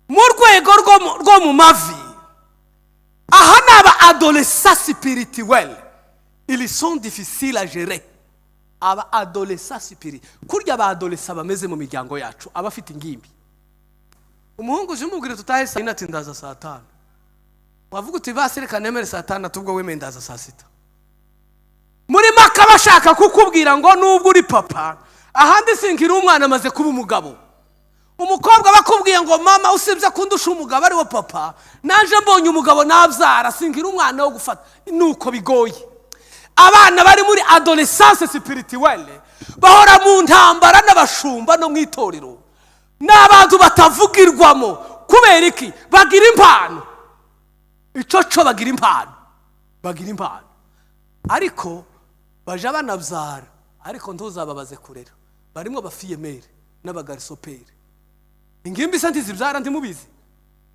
mu rwego rwo mu mavi, aha ni aba adolescents spirituels. Ils sont difficiles à gérer. Aba adolescents spirituels, kurya aba adolescents bameze mu miryango yacu, aba afite ingimbi. Umuhungu uje umubwira tutahe saa 4, ati: "Ndaza saa 5." Wavuga uti: "Basi reka nemere saa 6." Ubwo wemeye, "Ndaza saa 6." Muri maka bashaka kukubwira ngo nubwo uri papa, ahandi sinkiri umwana, amaze kuba umugabo. Umukobwa bakubwiye ngo: "Mama, usibye ko undusha umugabo ari we papa, naje mbonye umugabo nabyara, sinkiri umwana wo gufata." Nuko bigoye. Abana bari muri adolescence spirituelle bahora mu ntambara n'abashumba no mu itorero. Ni abantu batavugirwamo. Kubera iki? Bagira impano. Icyo cyo bagira impano, bagira impano, ariko baja banabyara. Ariko ntuzababaze kurera. Barimo ba fille-mère n'aba garçon-père. Ingimbi se ntizibyara? Ntimubizi?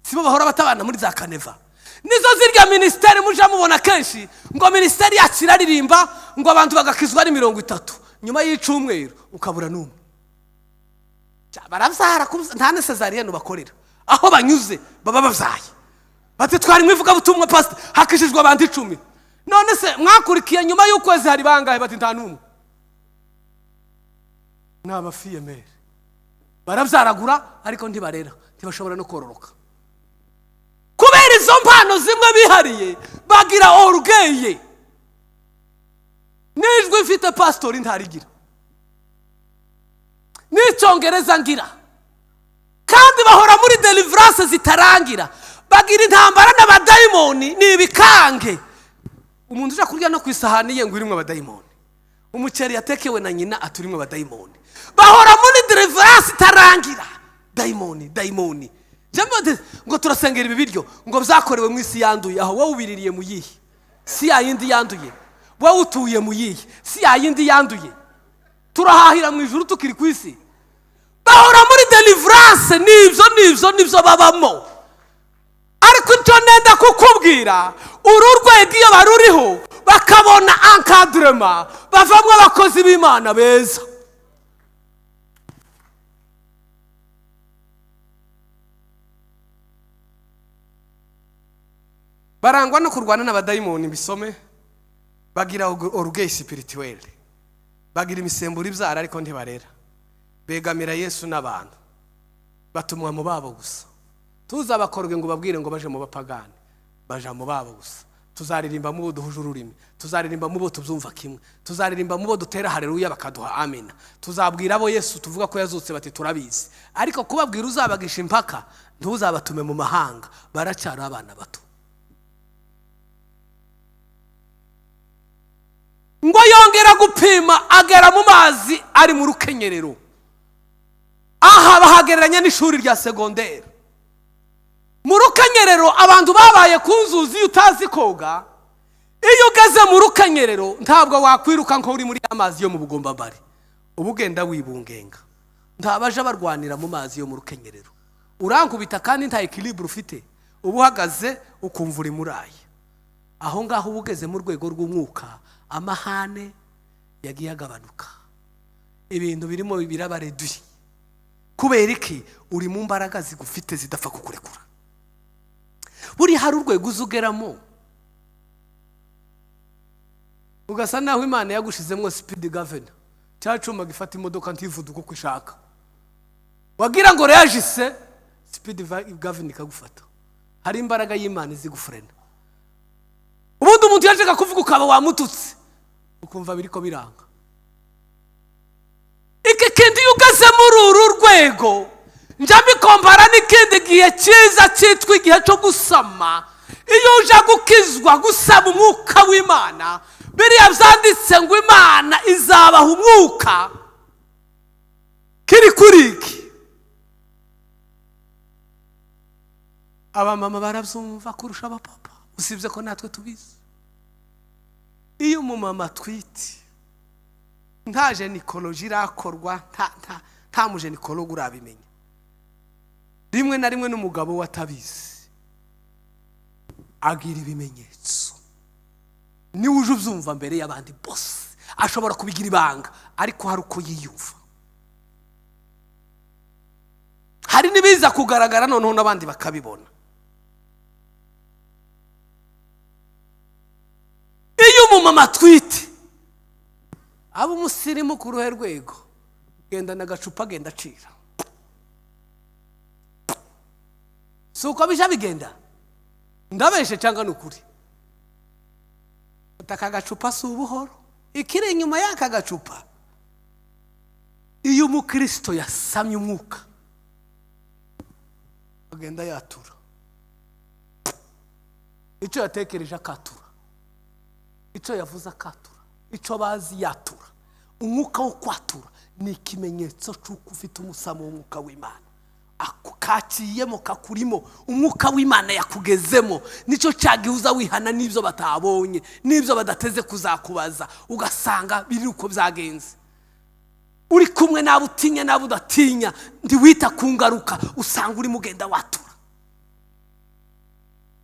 Sibo bahora batabana muri za kaneva? Nizo zirya minisiteri muja mubona kenshi, ngo minisiteri yacu iraririmba, ngo abantu bagakizwa ari 30, nyuma y'icumweru ukabura n'umwe. Barabyara, nta na césarienne bakorera. Aho banyuze baba babyaye. Bati: "Twari mu ivugabutumwa, pasita, hakijijwe abantu 10." "None se mwakurikiye nyuma y'ukwezi hari bangahe?" Bati: "Nta n'umwe." Ni aba fille-mère, barabyaragura ariko ntibarera, ntibashobora no kororoka. Kubera izo mpano zimwe bihariye, bagira orgueil. N'ijwi mfite pasitori ntarigira, n'icyongereza ngira. Kandi bahora muri deliverance zitarangira, bagira intambara n'abadayimoni, ni ibikange. Umuntu uje kurya no ku isahani ye ngo irimo abadayimoni, umuceri yatekewe na nyina aturimo abadayimoni. Bahora muri deliverance itarangira, dayimoni, dayimoni. Ngo turasengera ibi biryo, ngo byakorewe mu isi yanduye. Aho wowe ubiririye mu yihe si ya yindi yanduye? Wowe utuye mu yihe si ya yindi yanduye? Turahahira mu ijuru tukiri ku isi. Bahora muri deliverance, nibyo, nibyo, nibyo babamo. Ariko icyo nenda kukubwira, uru rwego iyo baruriho bakabona encadrement, bavamo abakozi b'Imana beza. Barangwa no kurwana n'abadayimoni. Bisome. Bagira orgueil spirituel, bagira imisemburo ibyara ariko ntibarera, begamira Yesu n'abantu, batumwa mu babo gusa. Tuzabakorwe ngo babwire ngo baje mu bapagani, baja mu babo gusa. Tuzaririmba mu bo duhuje ururimi, tuzaririmba mu bo tubyumva kimwe, tuzaririmba mu bo dutera hareruya bakaduha amina, tuzabwira abo Yesu tuvuga ko yazutse bati: "Turabizi." Ariko kubabwira uzabagisha impaka, ntuzabatume mu mahanga, baracyari abana bato. Ngo yongera gupima, agera mu mazi ari mu rukenyerero. Aha bahagereranya n'ishuri rya segonderi. Mu rukenyerero, abantu babaye ku nzuzi, iyo utazi koga, Iyo ugeze mu rukenyerero, ntabwo wakwiruka nko uri muri amazi yo mu bugombambari. Uba ugenda wibungenga. Ntabaje barwanira mu mazi yo mu rukenyerero. Urankubita kandi nta équilibre ufite, uba uhagaze ukumva uri murayi aho ngaho. Uba ugeze mu rwego rw'umwuka, amahane yagiye agabanuka, ibintu birimo biraba réduit. Kubera iki? Uri mu mbaraga zigufite, zidapfa kukurekura. Buriya hari urwego uza ugeramo, ugasa naho Imana yagushizemo speed governor, cya cyuma gifata imodoka ntivuduke uko ishaka. Wagira ngo réagisse, speed governor ikagufata. Hari imbaraga y'Imana izi gufrena. Ubundi umuntu yajyaga kuvuga ukaba wamututse, ukumva biriko biranga. Iki kindi, iyo ugeze muri uru rwego, njya mbikompara n'ikindi gihe cyiza cyitwa igihe cyo gusama. Iyo uje gukizwa, gusaba umwuka w'Imana, biriya byanditse ngo Imana izabaha umwuka, kiri kuri iki. Abamama barabyumva kurusha abapapa, usibye ko natwe tubizi. Iyo umumama atwite, nta gynécologie irakorwa, nta mugynécologue urabimenya, rimwe na rimwe n'umugabo we atabizi, agira ibimenyetso. Niwe uje ubyumva mbere y'abandi bose. Ashobora kubigira ibanga, ariko hari uko yiyumva, hari n'ibiza kugaragara noneho n'abandi bakabibona. Iyo umumama atwite, aba umusirimu ku ruhe rwego? Gendana agacupa, agenda acira. Si uko bija bigenda? Ndabeshe cyangwa ni ukuri? Aka gacupa si ubuhoro, ikiri inyuma y'aka gacupa. Iyo umukristo yasamye umwuka, agenda yatura icyo yatekereje, akatura icyo yavuze, akatura icyo bazi, yatura. Umwuka wo kwatura ni ikimenyetso cy'uko ufite umusamo w'umwuka w'Imana. Kakiyemo, kakurimo, umwuka w'Imana yakugezemo. Nicyo cyagihuza wihana n'ibyo batabonye, n'ibyo badateze kuzakubaza, ugasanga biri uko byagenze. Uri kumwe n'abo utinya n'abo udatinya, ntiwita ku ngaruka, usanga urimo ugenda watura.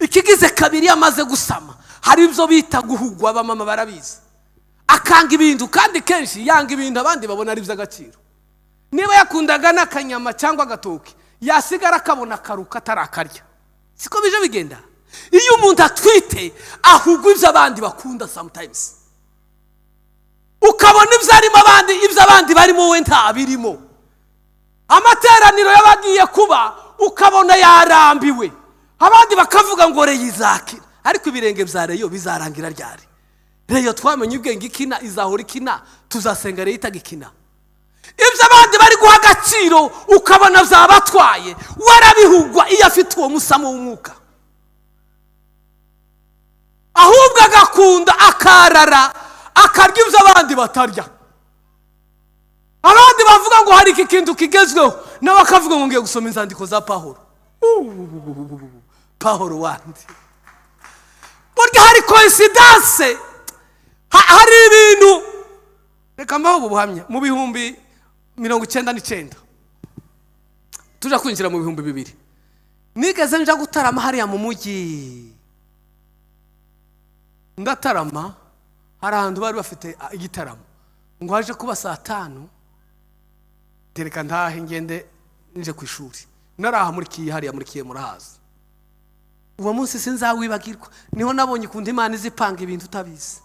Ikigize kabiri, iyo amaze gusama, hari ibyo bita guhugwa. Abamama barabizi. Akanga ibintu, kandi kenshi yanga ibintu abandi babona ari iby'agaciro. Niba yakundaga n'akanyama cyangwa agatoki, yasigara akabona akaruka atarakarya. Siko bije bigenda? Iyo umuntu atwite, ahugwa ibyo abandi bakunda. Sometimes ukabona ibyo arimo abandi, ibyo abandi barimo we ntabirimo. Amateraniro y'abagiye kuba, ukabona yarambiwe. Abandi bakavuga ngo Rayon izakira, ariko ibirenge bya Rayon bizarangira ryari? Rayon twamenye ubwenge ikina, izahora ikina. Tuzasenga Rayon itagikina. Ibyo abandi bari guha agaciro, ukabona byabatwaye, warabihugwa. Iyo afite uwo musamo w'umwuka, ahubwo agakunda akarara akarya ibyo abandi batarya. Abandi bavuga ngo hari iki kintu kigezweho, nawe akavuga ngo ngiye gusoma inzandiko za Pahoro. Pahoro wandi. Burya hari coïncidence, hari ibintu. Reka mbaho ubu buhamya. Mu 99, tujya kwinjira mu 2000, nigeze nja gutarama hariya mu mujyi. Ndatarama, hari ahantu bari bafite igitaramo, ngo haje kuba saa 5. Tereka ntahe ngende nje ku ishuri. Naraha muri Kiye, hariya muri Kiye murahazi. Uwo munsi sinzawibagirwa, niho nabonye ukuntu Imana izipanga ibintu utabizi.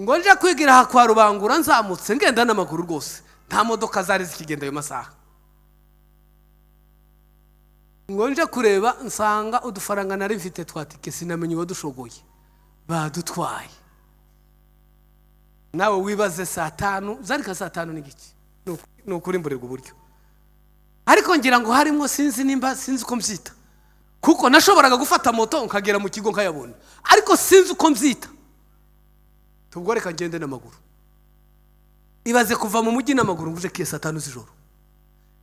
Ngo nje kwigira aha kwa Rubangura, nzamutse ngenda n'amaguru rwose, nta modoka zari zikigenda ayo masaha. Ngo nje kureba, nsanga udufaranga nari mfite twa tike, sinamenye uwadushogoye, badutwaye. Nawe wibaze, saa 5 zari nka saa 5 n'igice. Ni ukurimburirwa uburyo, ariko ngira ngo harimo, sinzi nimba, sinzi uko mbyita, kuko nashoboraga gufata moto nkagera mu kigo nkayabona, ariko sinzi uko mbyita. Tubwo reka ngende n'amaguru. Ibaze kuva mu mujyi n'amaguru ngo uje kiye saa 5 z'ijoro.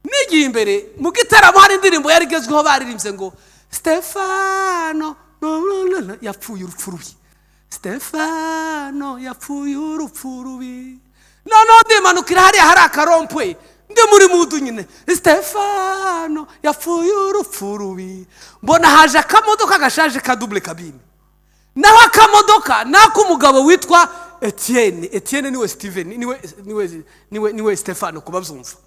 Nigiye imbere mu gitaramo, hari indirimbo yari igezweho baririmbye ngo Stefano no, no, no, no, yapfuye urupfu rubi. Stefano yapfuye urupfu rubi. Noneho ndimanukira hariya hari akarompuwe, ndi muri mood nyine, Stefano yapfuye urupfu rubi. Mbona haje akamodoka gashaje ka double cabine. Naho akamodoka ni ak'umugabo witwa Etienne. Etienne niwe Steven, niwe Stefano. Kubabyumva,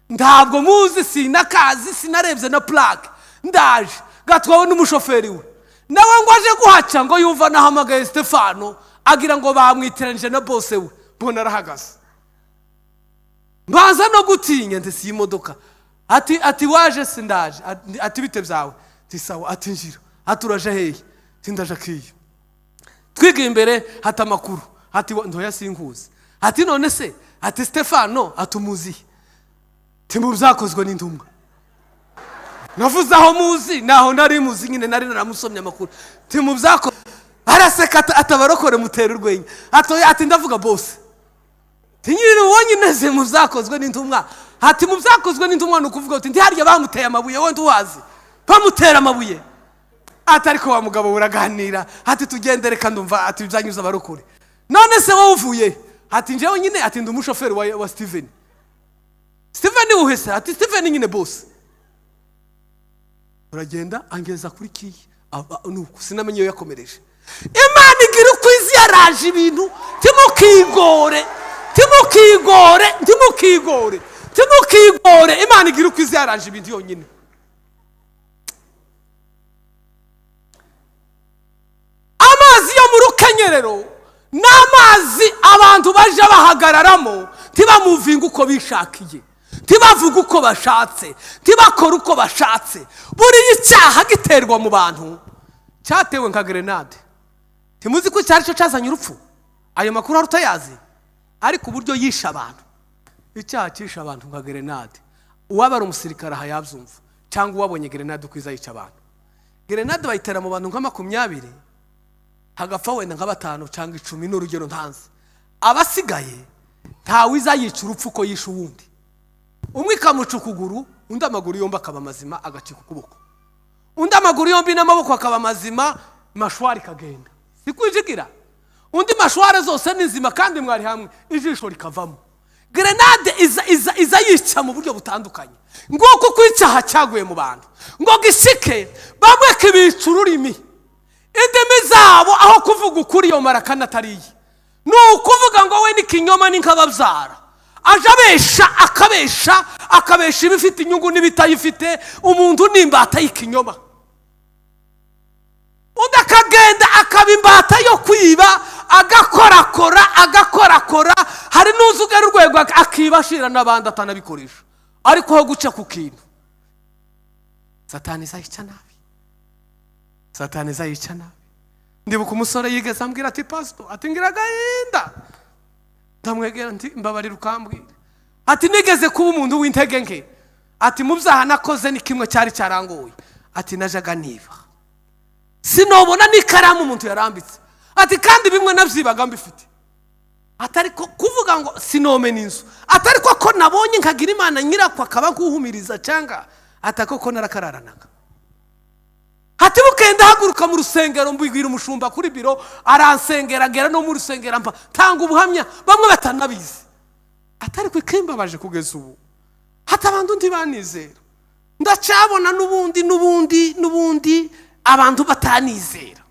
ntabwo muzi, sinakazi, sinarebye na plaque. Ndaje gatwawe n'umushoferi we, nawe ngo aje guhaca, ngo yumva nahamagaye Stefano, agira ngo bamwitiranije na boss we. Mbona arahagaze, mbanza no gutinya, ndetse iyi modoka. Ati: "Waje se?" "Ndaje." Ati: "Bite byawe?" Ati: "Sawa." Ati: "Njira." Ati: "Uraje hehe?" Ati: "Ndaje akiyo." Twiga imbere. Hati: "Amakuru?" Ati: "Ntoya, sinkuzi." Ati: "None se," ati, "Stefano atumuziye?" Mu Byakozwe n'Intumwa. Navuze aho muzi, naho nari muzi nyine, nari naramusomye amakuru. Mu byakozwe. Araseka, atabarokore mutera urwenya. Ati: "Ndavuga bose." Nyine wonyine ze mu Byakozwe n'Intumwa. Ati: "Mu Byakozwe n'Intumwa ni ukuvuga uti ntiharya bamuteye amabuye, wenda uwazi bamutera amabuye." Ati: "Ariko wa mugabo uraganira." Ati: "Tugende, reka ndumva." Ati: "Byanyuze abarokore. None se wowe uvuye?" Ati: "Njyewe nyine," ati, "ndi umushoferi wa Steven." "Steven wuhe se?" Ati: "Steven nyine bose." Turagenda, angeza kuri kiyi. Nuko sinamenye iyo yakomereje. Imana igira uko izi yaraje ibintu. Timukigore, timukigore, timukigore, timukigore. Imana igira uko izi yaraje ibintu yonyine. Amazi yo mu rukenyerero ni amazi abantu baje bahagararamo, ntibamuvinge uko bishakiye, ntibavuge uko bashatse, ntibakore uko bashatse. Buriya icyaha giterwa mu bantu cyatewe nka grenade. Ntimuzi ko cyari cyo cyazanye urupfu? Ayo makuru wari utayazi? Ariko uburyo yishe abantu, icyaha cyishe abantu nka grenade. Uwaba ari umusirikare aha yabyumva, cyangwa uwabonye grenade uko iza yica abantu. Grenade bayitera mu bantu nka 20, hagapfa wenda nka 5 cyangwa 10, ni urugero ntanze. Abasigaye ntawe iza yica urupfu uko yishe uwundi. Umwe ikamuca ukuguru, undi amaguru yombi akaba mazima, agacika ukuboko. Undi amaguru yombi n'amaboko akaba mazima, mâchoire ikagenda, sikwijigira. Undi mâchoire zose ni nzima kandi mwari hamwe, ijisho rikavamo. Grenade iza yica mu buryo butandukanye. Nguko uko icyaha cyaguye mu bantu ngo gishike bamwe kibica ururimi, indimi zabo. Aho kuvuga ukuri, iyo marakana atariye, ni ukuvuga ngo we n'ikinyoma ni nk'ababyara. Aje abesha, akabesha, akabesha ibifite inyungu n'ibitayifite. Umuntu ni imbata y'ikinyoma. Undi akagenda akaba imbata yo kwiba, agakorakora, agakorakora. Hari n'uzi ugera urwego akiba ashira n'abandi, atanabikoresha, ariko aho guca ku kintu. Satani izayica nabi, Satani izayica nabi. Ndibuka umusore yigeze ambwira ati: "Pasito," ati, "ngira agahinda." Ndamwegera nti: "Mbabarira ukambwira." Ati: "Nigeze kuba umuntu w'intege nke." Ati: "Mu byaha nakoze ni kimwe cyari cyarangoye." Ati: "Najyaga niba sinobona n'ikaramu umuntu yarambitse." Ati: "Kandi bimwe nabyibaga mbifite." Atari ko kuvuga ngo sinomena inzu, atari ko ko nabonye nkagira Imana nyirakwo akaba nkuhumiriza, cyangwa atako ko narakararanaga. Ati: "Bukeye ndahaguruka mu rusengero, mbibwira umushumba kuri biro, aransengera, ngera no mu rusengero mpa tanga ubuhamya bamwe batanabizi." Atari ko ikimbabaje kugeza ubu, hati abantu ntibanizera, ndacyabona n'ubundi, n'ubundi, n'ubundi abantu batanizera.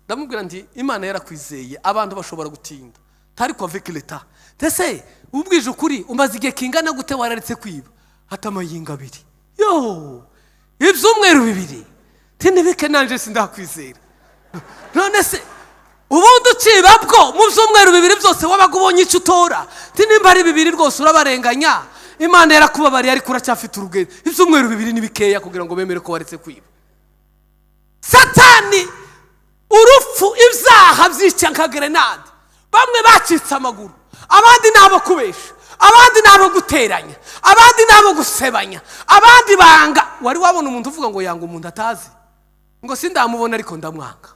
Ndamubwira nti: "Imana yarakwizeye, abantu bashobora gutinda." Tari kwa avec l'État. Ndetse ubwije ukuri, umaze igihe kingana gute wararetse kwiba? Hata amayinga abiri yo, ibyumweru 2. Tinibike nanje sindakwizera. None se ubundi uciba bwo mu byumweru 2 byose wabaga ubonye icyo utora? Nimba ari 2 rwose urabarenganya. Imana yarakubabariye, ariko uracyafite urugendo. Ibyumweru 2 ni bikeya kugira ngo bemere ko waretse kwiba. Satani, urupfu, ibyaha byica nka grenade. Bamwe bacitse amaguru, abandi ni abo kubesha, abandi ni abo guteranya, abandi ni abo gusebanya, abandi banga. Wari wabona umuntu uvuga ngo yanga umuntu atazi, ngo sindamubona ariko ndamwanga?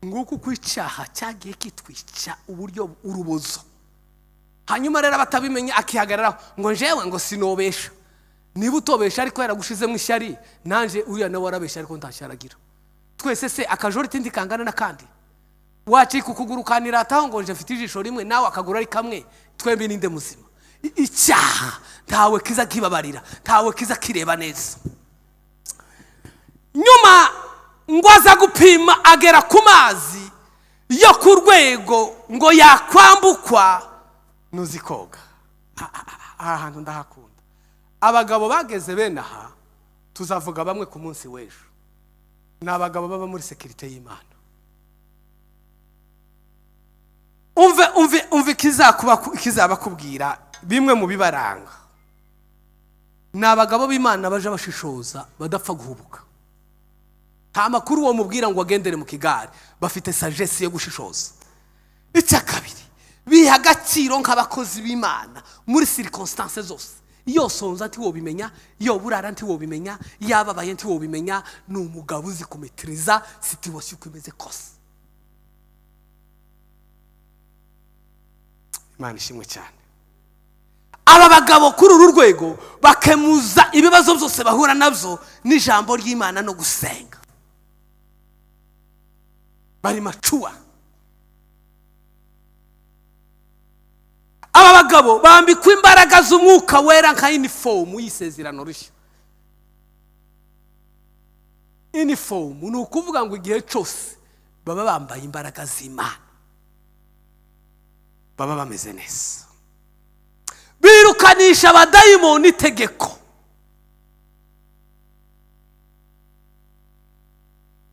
Nguko uko icyaha cyagiye kitwica uburyo urubozo. Hanyuma rero abatabimenya akihagararaho ngo: "Njyewe," ngo, "sinobesha." Niba utobesha ariko yaragushizemo ishyari, nanjye uriya nawe warabesha ariko ntashyaragira. Twese se akajoriti ntikangana n'akandi? Wacika ukuguru ukanirataho ngo nje mfite ijisho rimwe, nawe akaguru ari kamwe, twembi ninde muzima? Icyaha ntawe kiza kibabarira, ntawe kiza kireba neza. Nyuma ngo aza gupima, agera ku mazi yo ku rwego ngo yakwambukwa nuzi koga. Aha hantu ndahakunda. Abagabo bageze bene aha, tuzavuga bamwe ku munsi w'ejo, ni abagabo baba muri sécurité y'Imana. Umve, umve, umve ikizabakubwira bimwe mu bibaranga. Ni abagabo b'Imana baje bashishoza, badapfa guhubuka. Nta makuru uwo mubwira ngo agendere mu kigare, bafite sagesse yo gushishoza. Icya kabiri, biha agaciro nk'abakozi b'Imana muri circonstances zose. Iyo sonza ntiwobimenya, iyo burara ntiwobimenya, yababaye ntiwobimenya. Ni umugabo uzi kumetiriza situation uko imeze kose. Imana ishimwe cyane. Aba bagabo kuri uru rwego bakemuza ibibazo byose bahura nabyo n'ijambo ry'Imana no gusenga. Bari mature. Aba bagabo bambikwa imbaraga z'Umwuka Wera nka uniform y'isezerano rishya. Uniform ni ukuvuga ngo igihe cyose baba bambaye imbaraga z'Imana, baba bameze neza. Birukanisha abadayimoni itegeko.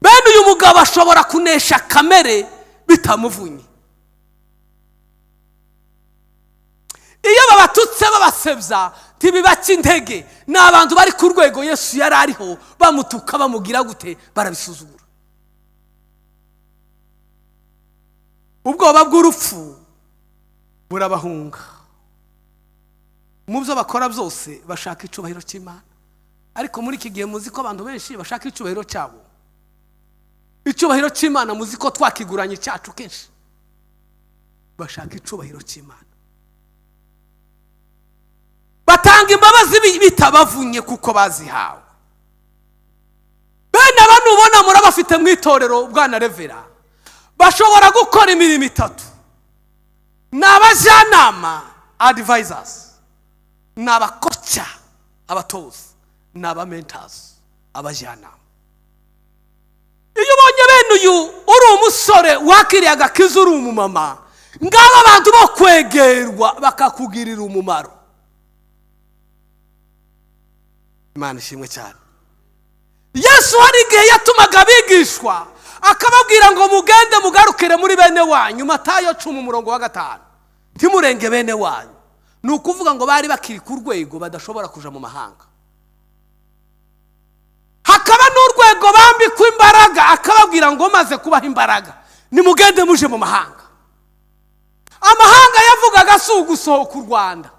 Bene uyu mugabo ashobora kunesha kamere bitamuvunye. Iyo babatutse babasebya ntibibaca intege. Ni abantu bari ku rwego Yesu yari ariho, bamutuka bamugira gute, barabisuzugura. Ubwoba bw'urupfu burabahunga. Mu byo bakora byose bashaka icubahiro cy'Imana. Ariko muri iki gihe muzi ko abantu benshi bashaka icubahiro cyabo. Icubahiro cy'Imana muzi ko twakiguranye icyacu kenshi. Bashaka icubahiro cy'Imana, batanga imbabazi bitabavunye kuko bazihawe. Bene aba nubona murabafite mu itorero, bwana revera, bashobora gukora imirimo itatu. Ni abajyanama, advisors, ni abakoca, abatoza, ni abamentors, abajyanama. Iyo ubonye bene uyu, uri umusore wakiriye agakiza, uri umumama, ngaba abantu bo kwegerwa bakakugirira umumaro. Imana ishimwe cyane. Yesu hari igihe yatumaga abigishwa akababwira ngo mugende mugarukire muri bene wanyu. Matayo 10 umurongo wa 5, ntimurenge bene wanyu. Ni ukuvuga ngo bari bakiri ku rwego badashobora kuja mu mahanga. Hakaba n'urwego bambikwa imbaraga, akababwira ngo maze kubaha imbaraga nimugende muje mu mahanga. Amahanga yavugaga si ugusohoka u Rwanda.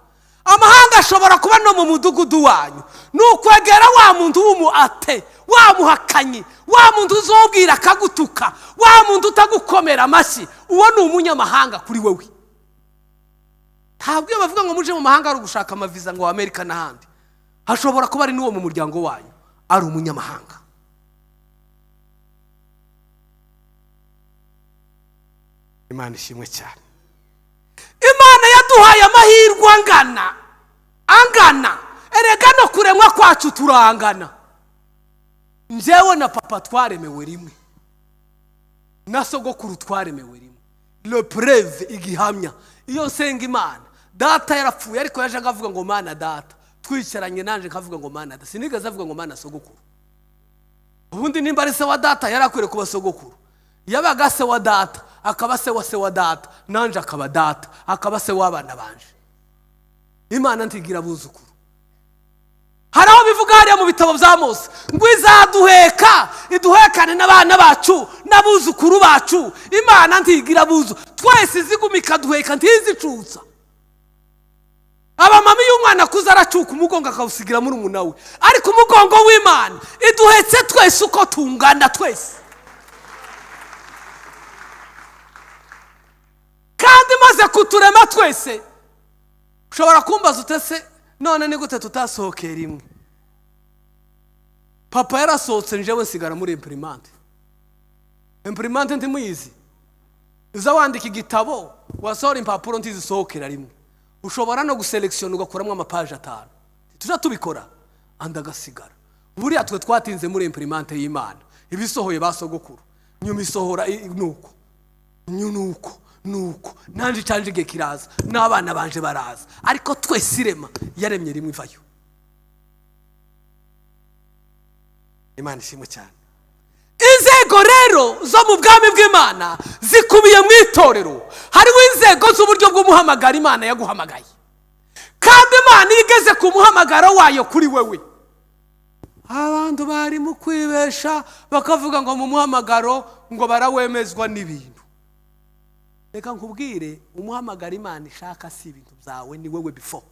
Amahanga ashobora kuba no mu mudugudu wanyu. Ni ukwegera wa muntu w'umu athée, wa muhakanyi, wa muntu uzobwira akagutuka, wa muntu utagukomera amashyi. Uwo ni umunyamahanga kuri wewe. Ntabwo iyo bavuga ngo muje mu mahanga ari ugushaka amaviza ngo Amerika n'ahandi. Hashobora kuba ari n'uwo mu muryango wanyu ari umunyamahanga. Imana ishimwe cyane. Imana yaduhaye amahirwe angana, angana. Erega no kuremwa kwacu turangana. Njyewe na papa twaremewe rimwe, na sogokuru twaremewe rimwe. Le preuve, igihamya, iyo nsenga Imana, data yarapfuye ariko yaje akavuga ngo Mana data, twicaranye nanje nkavuga ngo Mana data, sinigeze avuga ngo Mana sogokuru. Ubundi nimba ari se wa data yari akwiriye kuba sogokuru. Yabaga se wa data, akaba se wa se wa data, nanje akaba data, akaba se w'abana banje. Imana ntigira abuzukuru. Hari aho bivuga hariya mu bitabo bya Mose ngo izaduheka, iduhekane n'abana bacu n'abuzukuru bacu. Imana ntigira abuzu, twese iziguma ikaduheka, ntizicutsa. Abamama iyo umwana akuze aracuka umugongo akawusigira murumuna we, ariko umugongo w'Imana iduhetse twese uko tungana twese. Kandi imaze kuturema twese, ushobora kumbaza utese none ni gute tutasohokeye rimwe? Papa yarasohotse, njyewe nsigara muri imprimante. Imprimante ntimuyizi? Uza wandika igitabo, wasohora impapuro ntizisohokera rimwe. Ushobora no guselekisiyona ugakuramo amapaji 5. Tujya tubikora, andi agasigara. Buriya twe twatinze muri imprimante y'Imana. Ibisohoye ba sogokuru, nyuma isohora nuko nuko nuko nanjye icanje igihe kiraza, n'abana banje baraza, ariko twese irema yaremye rimwe ivayo. Imana ishimwe cyane. Inzego rero zo mu bwami bw'Imana zikubiye mu itorero. Hariho inzego z'uburyo bw'umuhamagaro Imana yaguhamagaye, kandi Imana iyo igeze ku muhamagaro wayo kuri wewe, abantu bari mu kwibesha bakavuga ngo mu muhamagaro ngo barawemezwa n'ibintu. Reka nkubwire, umuhamagaro Imana ishaka si ibintu byawe, ni wowe. Before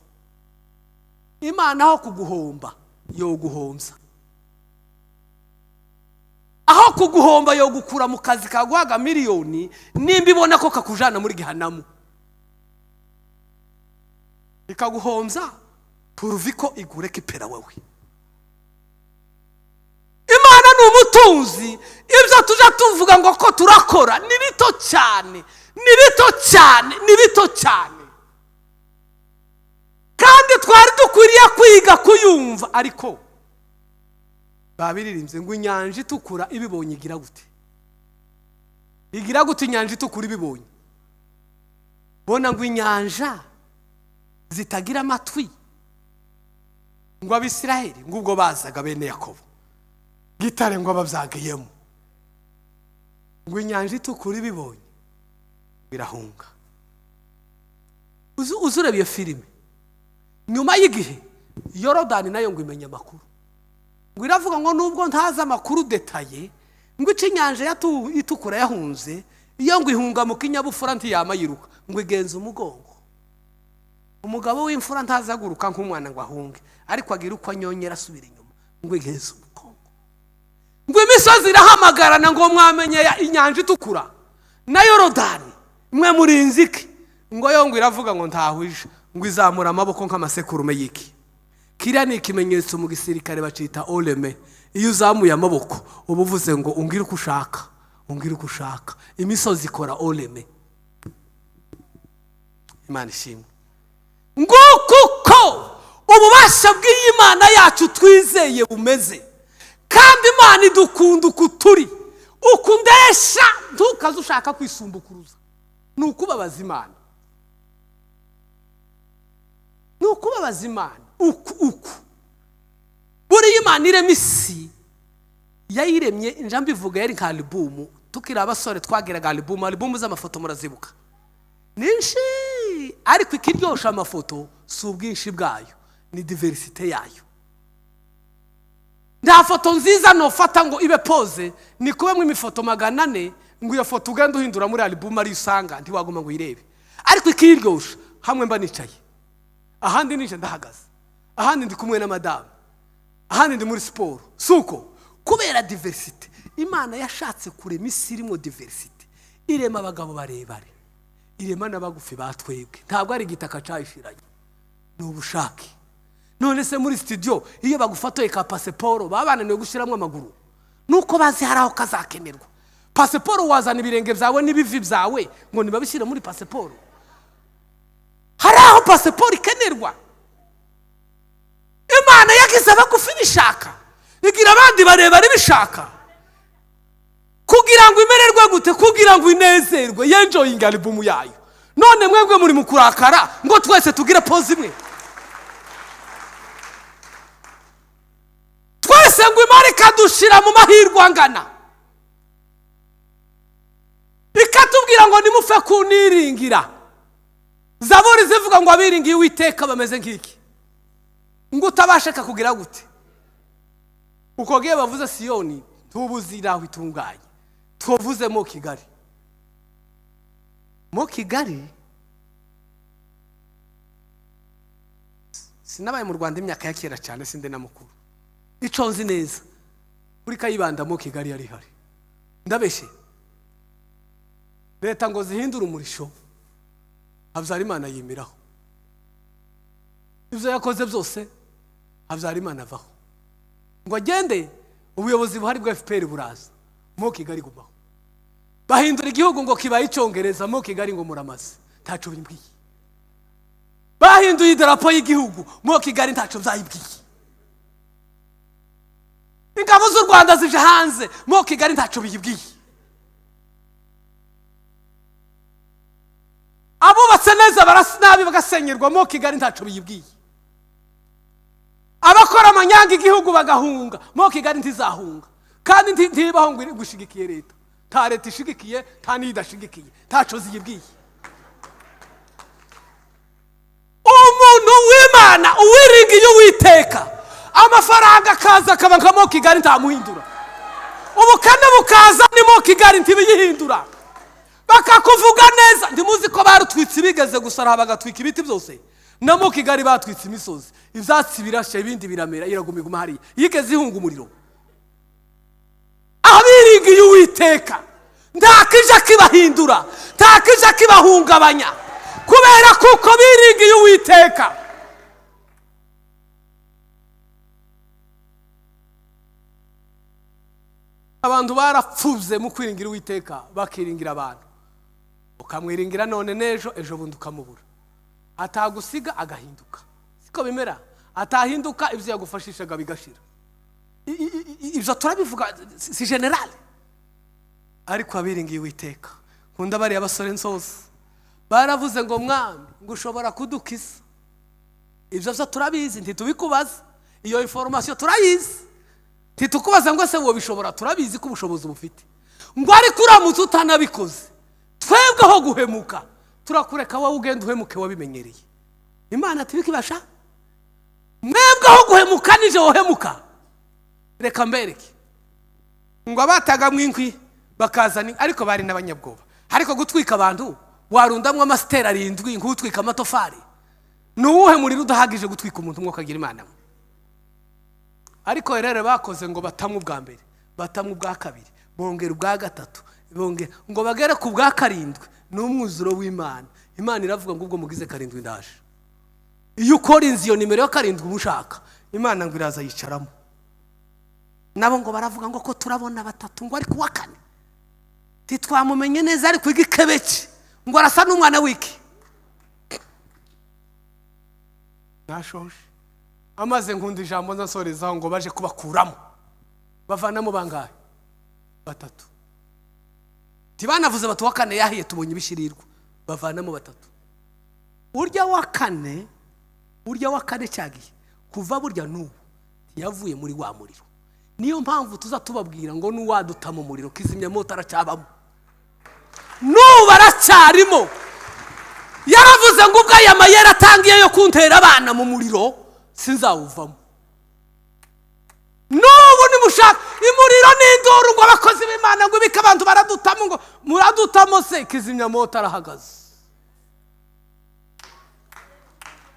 Imana aho kuguhomba yoguhombya, aho kuguhomba yogukura mu kazi kaguhaga miliyoni, nimba ibona ko kakujana muri gihanamu, ikaguhombya pourvu ko igureka ipera wewe. Imana ni umutunzi. Ibyo tujya tuvuga ngo ko turakora ni bito cyane, ni bito cyane, ni bito cyane, kandi twari dukwiriye kwiga kuyumva. Ariko babiririmbye ngo inyanja itukura ibibonye igira gute? Igira gute inyanja itukura ibibonye? Bona ngo inyanja zitagira amatwi, ngo Abisiraheli ngo ubwo bazaga, bene Yakobo gitare ngo babyagiyemo, ngo inyanja itukura ibibonye birahunga. Uzi ureba iyo filime, nyuma y'igihe Yorodani nayo ngo imenye amakuru, ngo iravuga ngo nubwo ntazi amakuru détaillé, ngo ice inyanja itukura yahunze, iyo ngo ihunga mu kinyabupfura, ntiyama yiruka, ngo igenza umugongo. Umugabo w'imfura ntazaguruka nk'umwana ngo ahunge, ariko agira uko anyonyera asubira inyuma, ngo igenza umugongo. Ngo imisozi irahamagarana ngo mwamenye inyanja itukura na Yorodani, mwe murinzi iki? Ngo yo ngo iravuga ngo ntahwije, ngo izamura amaboko nk'amasekurume y'iki. Kiriya ni ikimenyetso mu gisirikare bacita oreme. Iyo uzamuye amaboko uba uvuze ngo umbwire uko ushaka, umbwire uko ushaka. Imisozi ikora oreme. Imana ishimwe. Nguko uko ububasha bw'iyi Mana yacu twizeye bumeze, kandi Imana idukunda uku turi, uku ndesha. Ntukaze ushaka kwisumbukuruza, ni ukubabaza Imana, ni ukubabaza Imana. Uku uku buriya Imana irema isi, yayiremye, njya mbivuga, yari nka album. Tukiri abasore twagiraga album, album z'amafoto murazibuka, nyinshi. Ariko ikiryosha amafoto si ubwinshi bwayo, ni diversité yayo. Nta foto nziza nofata ngo ibe pose ni kubemo imifoto 400, ngo iyo foto ugende uhindura muri album ariyo usanga, ntiwaguma ngo uyirebe. Ariko ikiryosha, hamwe mba nicaye, ahandi nije ndahagaze, ahandi ndi kumwe na madamu, ahandi ndi muri siporo. Si uko? Kubera diversité. Imana yashatse kurema isi irimo diversité, irema abagabo barebare, irema n'abagufi ba twebwe. Ntabwo ari igitaka cyayishiranye, ni ubushake. None se muri studio iyo bagufatoye ka pasiporo, baba bananiwe gushyiramo amaguru? Nuko bazi hari aho kazakenerwa. Pasiporo wazana ibirenge byawe n'ibivi byawe ngo ntibabishyire muri pasiporo? Hari aho pasiporo ikenerwa. Imana yagize abagufi bishaka, igira abandi barebare bishaka, kugira ngo imererwe gute? Kugira ngo inezerwe, yenjoyinge album yayo. None mwebwe muri mu kurakara ngo twese tugire pose imwe, twese ngo Imana ikadushira mu mahirwe angana, ikatubwira ngo nimupfe kuniringira. Zaburi zivuga ngo abiringiye Uwiteka bameze nk'iki? Ngo utabashaka kugira gute? Uko gihe bavuze Siyoni, ntubuzi aho itunganye, twavuzemo Kigali. Mo Kigali, sinabaye mu Rwanda imyaka ya kera cyane, sinde na mukuru. Icyo nzi neza, kuri Kayibanda mo Kigali yari ihari. Ndabeshye? Leta ngo zihindure umurisho, Habyarimana yimiraho. Ibyo yakoze byose, Habyarimana avaho ngo agende. Ubuyobozi buhari bwa FPR buraza, Mont Kigali gumaho. Bahindura igihugu ngo kibaye Icyongereza, Mont Kigali ngo muramaze, ntaco bimbwiye. Bahinduye idarapo y'igihugu, Mont Kigali ntaco byayibwiye. Ingabo z'u Rwanda zije hanze, Mont Kigali ntaco biyibwiye. Abubatse neza barasa nabi bagasenyerwa, Mont Kigali ntaco biyibwiye. Abakora amanyanga igihugu bagahunga, Mont Kigali ntizahunga. Kandi ntibaho ngo gushigikiye leta, nta leta ishigikiye, nta n'iyidashigikiye, ntaco ziyibwiye. Umuntu w'Imana uwiringiye Uwiteka, amafaranga akaza akaba nka Mont Kigali, ntamuhindura. Ubukene bukaza ni Mont Kigali, ntibiyihindura. Bakakuvuga neza, ntimuzi ko barutwitse, bigeze gusaraha bagatwika ibiti byose. Na Mont Kigali batwitse imisozi, ibyatsi birashya, ibindi biramera, iraguma iguma hariya, yigeze ihunga umuriro. Abiringiye Uwiteka nta kija kibahindura, nta kija kibahungabanya, kubera kuko biringiye Uwiteka. Abantu barapfuze mu kwiringira Uwiteka, bakiringira abantu. Ukamwiringira none n'ejo, ejo bundi ukamubura. Atagusiga agahinduka, siko bimera. Atahinduka, ibyo yagufashishaga bigashira. Ibyo turabivuga si général, ariko abiringiye Uwiteka, nkunda bariya basore nsoza, baravuze ngo: "Mwami, ngo ushobora kudukiza, ibyo byo turabizi, ntitubikubaza. Iyo information turayizi, ntitukubaza ngo se bishobora, turabizi ko ubushobozi bufite." Ngo ariko uramutse utanabikoze, twebweho guhemuka turakureka, wowe ugenda uhemuke wabimenyereye. Imana tibikibasha, mwebweho guhemuka nije wohemuka. Reka mbereke. Ngo abatagamo inkwi bakazana, ariko bari n'abanyabwoba. Ariko gutwika abantu warundamwo amasiteri arindwi nk'utwika amatofari, ni uwuhe muriro udahagije gutwika umuntu umwe ukagira Imana? Ariko rero bakoze ngo batamwe ubwa mbere, batamwe ubwa kabiri, bongera ubwa gatatu, bongera ngo bagere ku bwa karindwi. Ni umwuzuro w'Imana. Imana iravuga ngo: "Ubwo mugize karindwi, ndaje." Iyo ukora inzu, iyo nimero ya karindwi uba ushaka. Imana ngo iraza yicaramo. Nabo ngo baravuga ngo: "Ko turabona batatu, ngo ariko uwa kane ntitwamumenye neza, ariko igikebe cye ngo arasa n'umwana w'iki." Nashoje amaze. Nkunda ijambo nzasorezaho ngo baje kubakuramo, bavanamo bangahe? Batatu. Ntibanavuze bati: "Uwa kane yahiye, tubonye ibishirirwa." Bavanamo batatu. Urya wa kane, urya wa kane cyagiye kuva burya n'ubu ntiyavuye muri wa muriro. Niyo mpamvu tuza tubabwira ngo n'uwaduta mu muriro, kizimyamoto aracyabamo, n'ubu aracyarimo. Yaravuze ngo: "Ubwo aya mayeri atangiye yo kuntera abana mu muriro, sinzawuvamo." N'ubu nimushaka imuriro n'induru ngo abakozi b'Imana, ngo ibike abantu baradutamo, ngo muradutamo se, kizimyamoto arahagaze.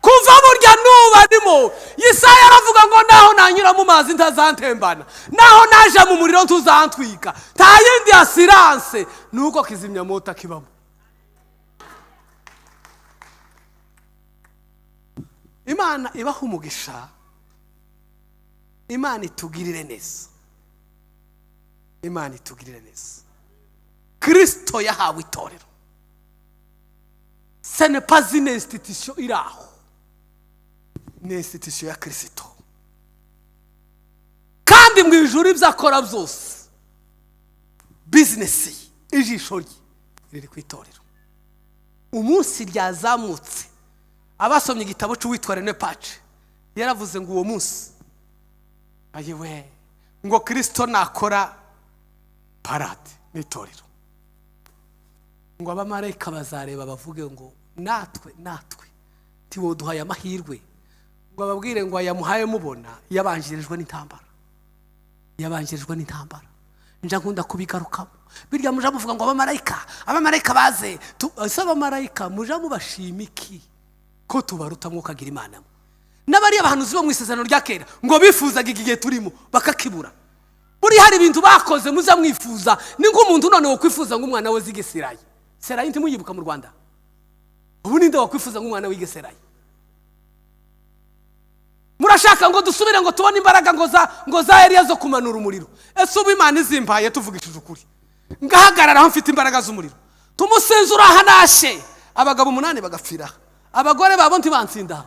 Kuva burya n'ubu arimo. Yesaya aravuga ngo: "Naho nanyura mu mazi ntazantembana, naho naje mu muriro ntuzantwika." Nta yindi assurance ni uko kizimyamoto akibamo. Imana ibaha umugisha, Imana itugirire neza, Imana itugirire neza. Kirisito yahawe itorero. Ce n'est pas une institution iri aho, ni institution ya Kirisito. Kandi mu ijuru ibyo akora byose, business ye, ijisho rye riri ku itorero. Umunsi ryazamutse, abasomye igitabo cy'uwitwa Rene Pace, yaravuze ngo uwo munsi, ayiwe, ngo Kirisito nakora parade n'itorero, ngo abamarayika bazareba bavuge ngo: "Natwe, natwe ntiwoduhaye amahirwe?" Ngo ababwire ngo: "Ayamuhaye mubona yabanjirijwe n'intambara, yabanjirijwe n'intambara." Nja nkunda kubigarukamo birya. Muja muvuga ngo abamarayika, abamarayika baze ese abamarayika muja mubashima iki ko tubaruta? Mwukagira Imana mwe. N'abariya bahanuzi bo mu Isezerano rya Kera ngo bifuzaga iki gihe turimo bakakibura. Buriya hari ibintu bakoze muza mwifuza. Ni nk'umuntu none wokwifuza ngo umwana we zige serayi. Serayi ntimuyibuka mu Rwanda? Ubu ninde wakwifuza ngo umwana wige serayi? Murashaka Turashaka ngo dusubire ngo tubone imbaraga ngo za Eliya zo kumanura umuriro. Ese ubu Imana izimpaye, tuvugishije ukuri, ngahagarara aho mfite imbaraga z'umuriro, tumusinzura aha nashe, abagabo 8 bagapfira aha, abagore babo ntibansinda aha,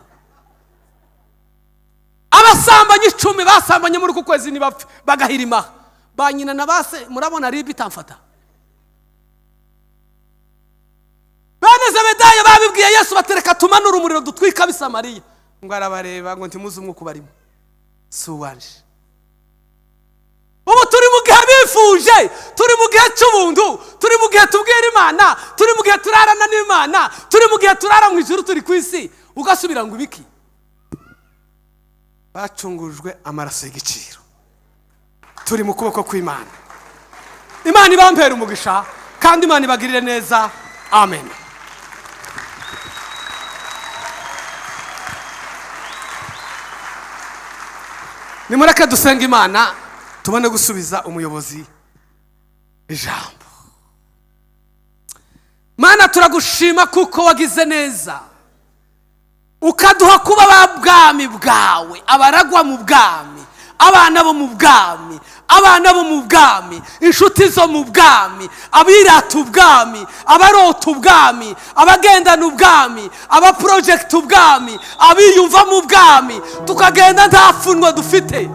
abasambanyi 10 basambanye muri uku kwezi ntibapfe, bagahirima aha, ba nyina na base, murabona ribi itamfata? Bene Zebedayo babibwiye Yesu, batereka tumanure umuriro dutwika ab'isamariya. Ngo arabareba ngo ntimuzi umwuka ubarimo, si uwanje. Ubu turi mu gihe bifuje, turi mu gihe cy'ubuntu, turi mu gihe tubwira Imana, turi mu gihe turarana n'Imana, turi mu gihe turara mu ijuru turi ku isi. Ugasubira ngo ibiki? Bacungujwe amaraso y'igiciro, turi mu kuboko kw'Imana. Imana ibampera umugisha kandi Imana ibagirire neza. Amen. Nimureke dusenga Imana, tubone gusubiza umuyobozi ijambo. Mana, turagushima kuko wagize neza, ukaduha kuba ba bwami bwawe, abaragwa mu bwami, abana bo mu bwami, abana bo mu bwami, inshuti zo mu bwami, abirata ubwami, abarota ubwami, abagendana ubwami, abaporojegiti ubwami, abiyumva mu bwami, tukagenda nta pfunwe dufite.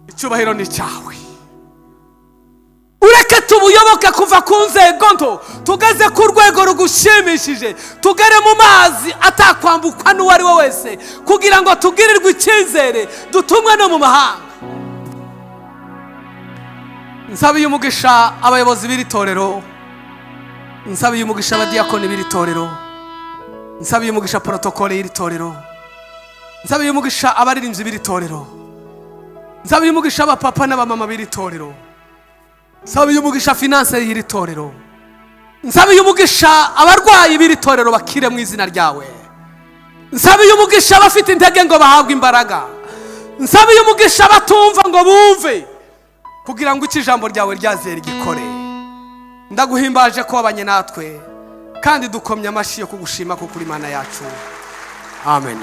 Icyubahiro ni icyawe. Ureke tubuyoboke kuva ku nzego nto tugeze ku rwego rugushimishije, tugere mu mazi atakwambukwa n'uwo ari we wese, kugira ngo tugirirwe icyizere, dutumwe no mu mahanga. Nsabiye umugisha abayobozi b'iri torero, nsabiye umugisha abadiyakoni b'iri torero, nsabiye umugisha porotokole y'iri torero, nsabiye umugisha abaririmbyi b'iri torero, nsabiye umugisha abapapa n'abamama b'iri torero, nsabiye umugisha finance y'iri torero, nsabiye umugisha abarwayi b'iri torero bakire mu izina ryawe, nsabiye umugisha abafite intege ngo bahabwe imbaraga, nsabiye umugisha abatumva ngo bumve, kugira ngo icyo ijambo ryawe ryazere rigikore. Ndaguhimbaje ko wabanye natwe, kandi dukomye amashyi yo kugushima kuko uri Imana yacu. Amen.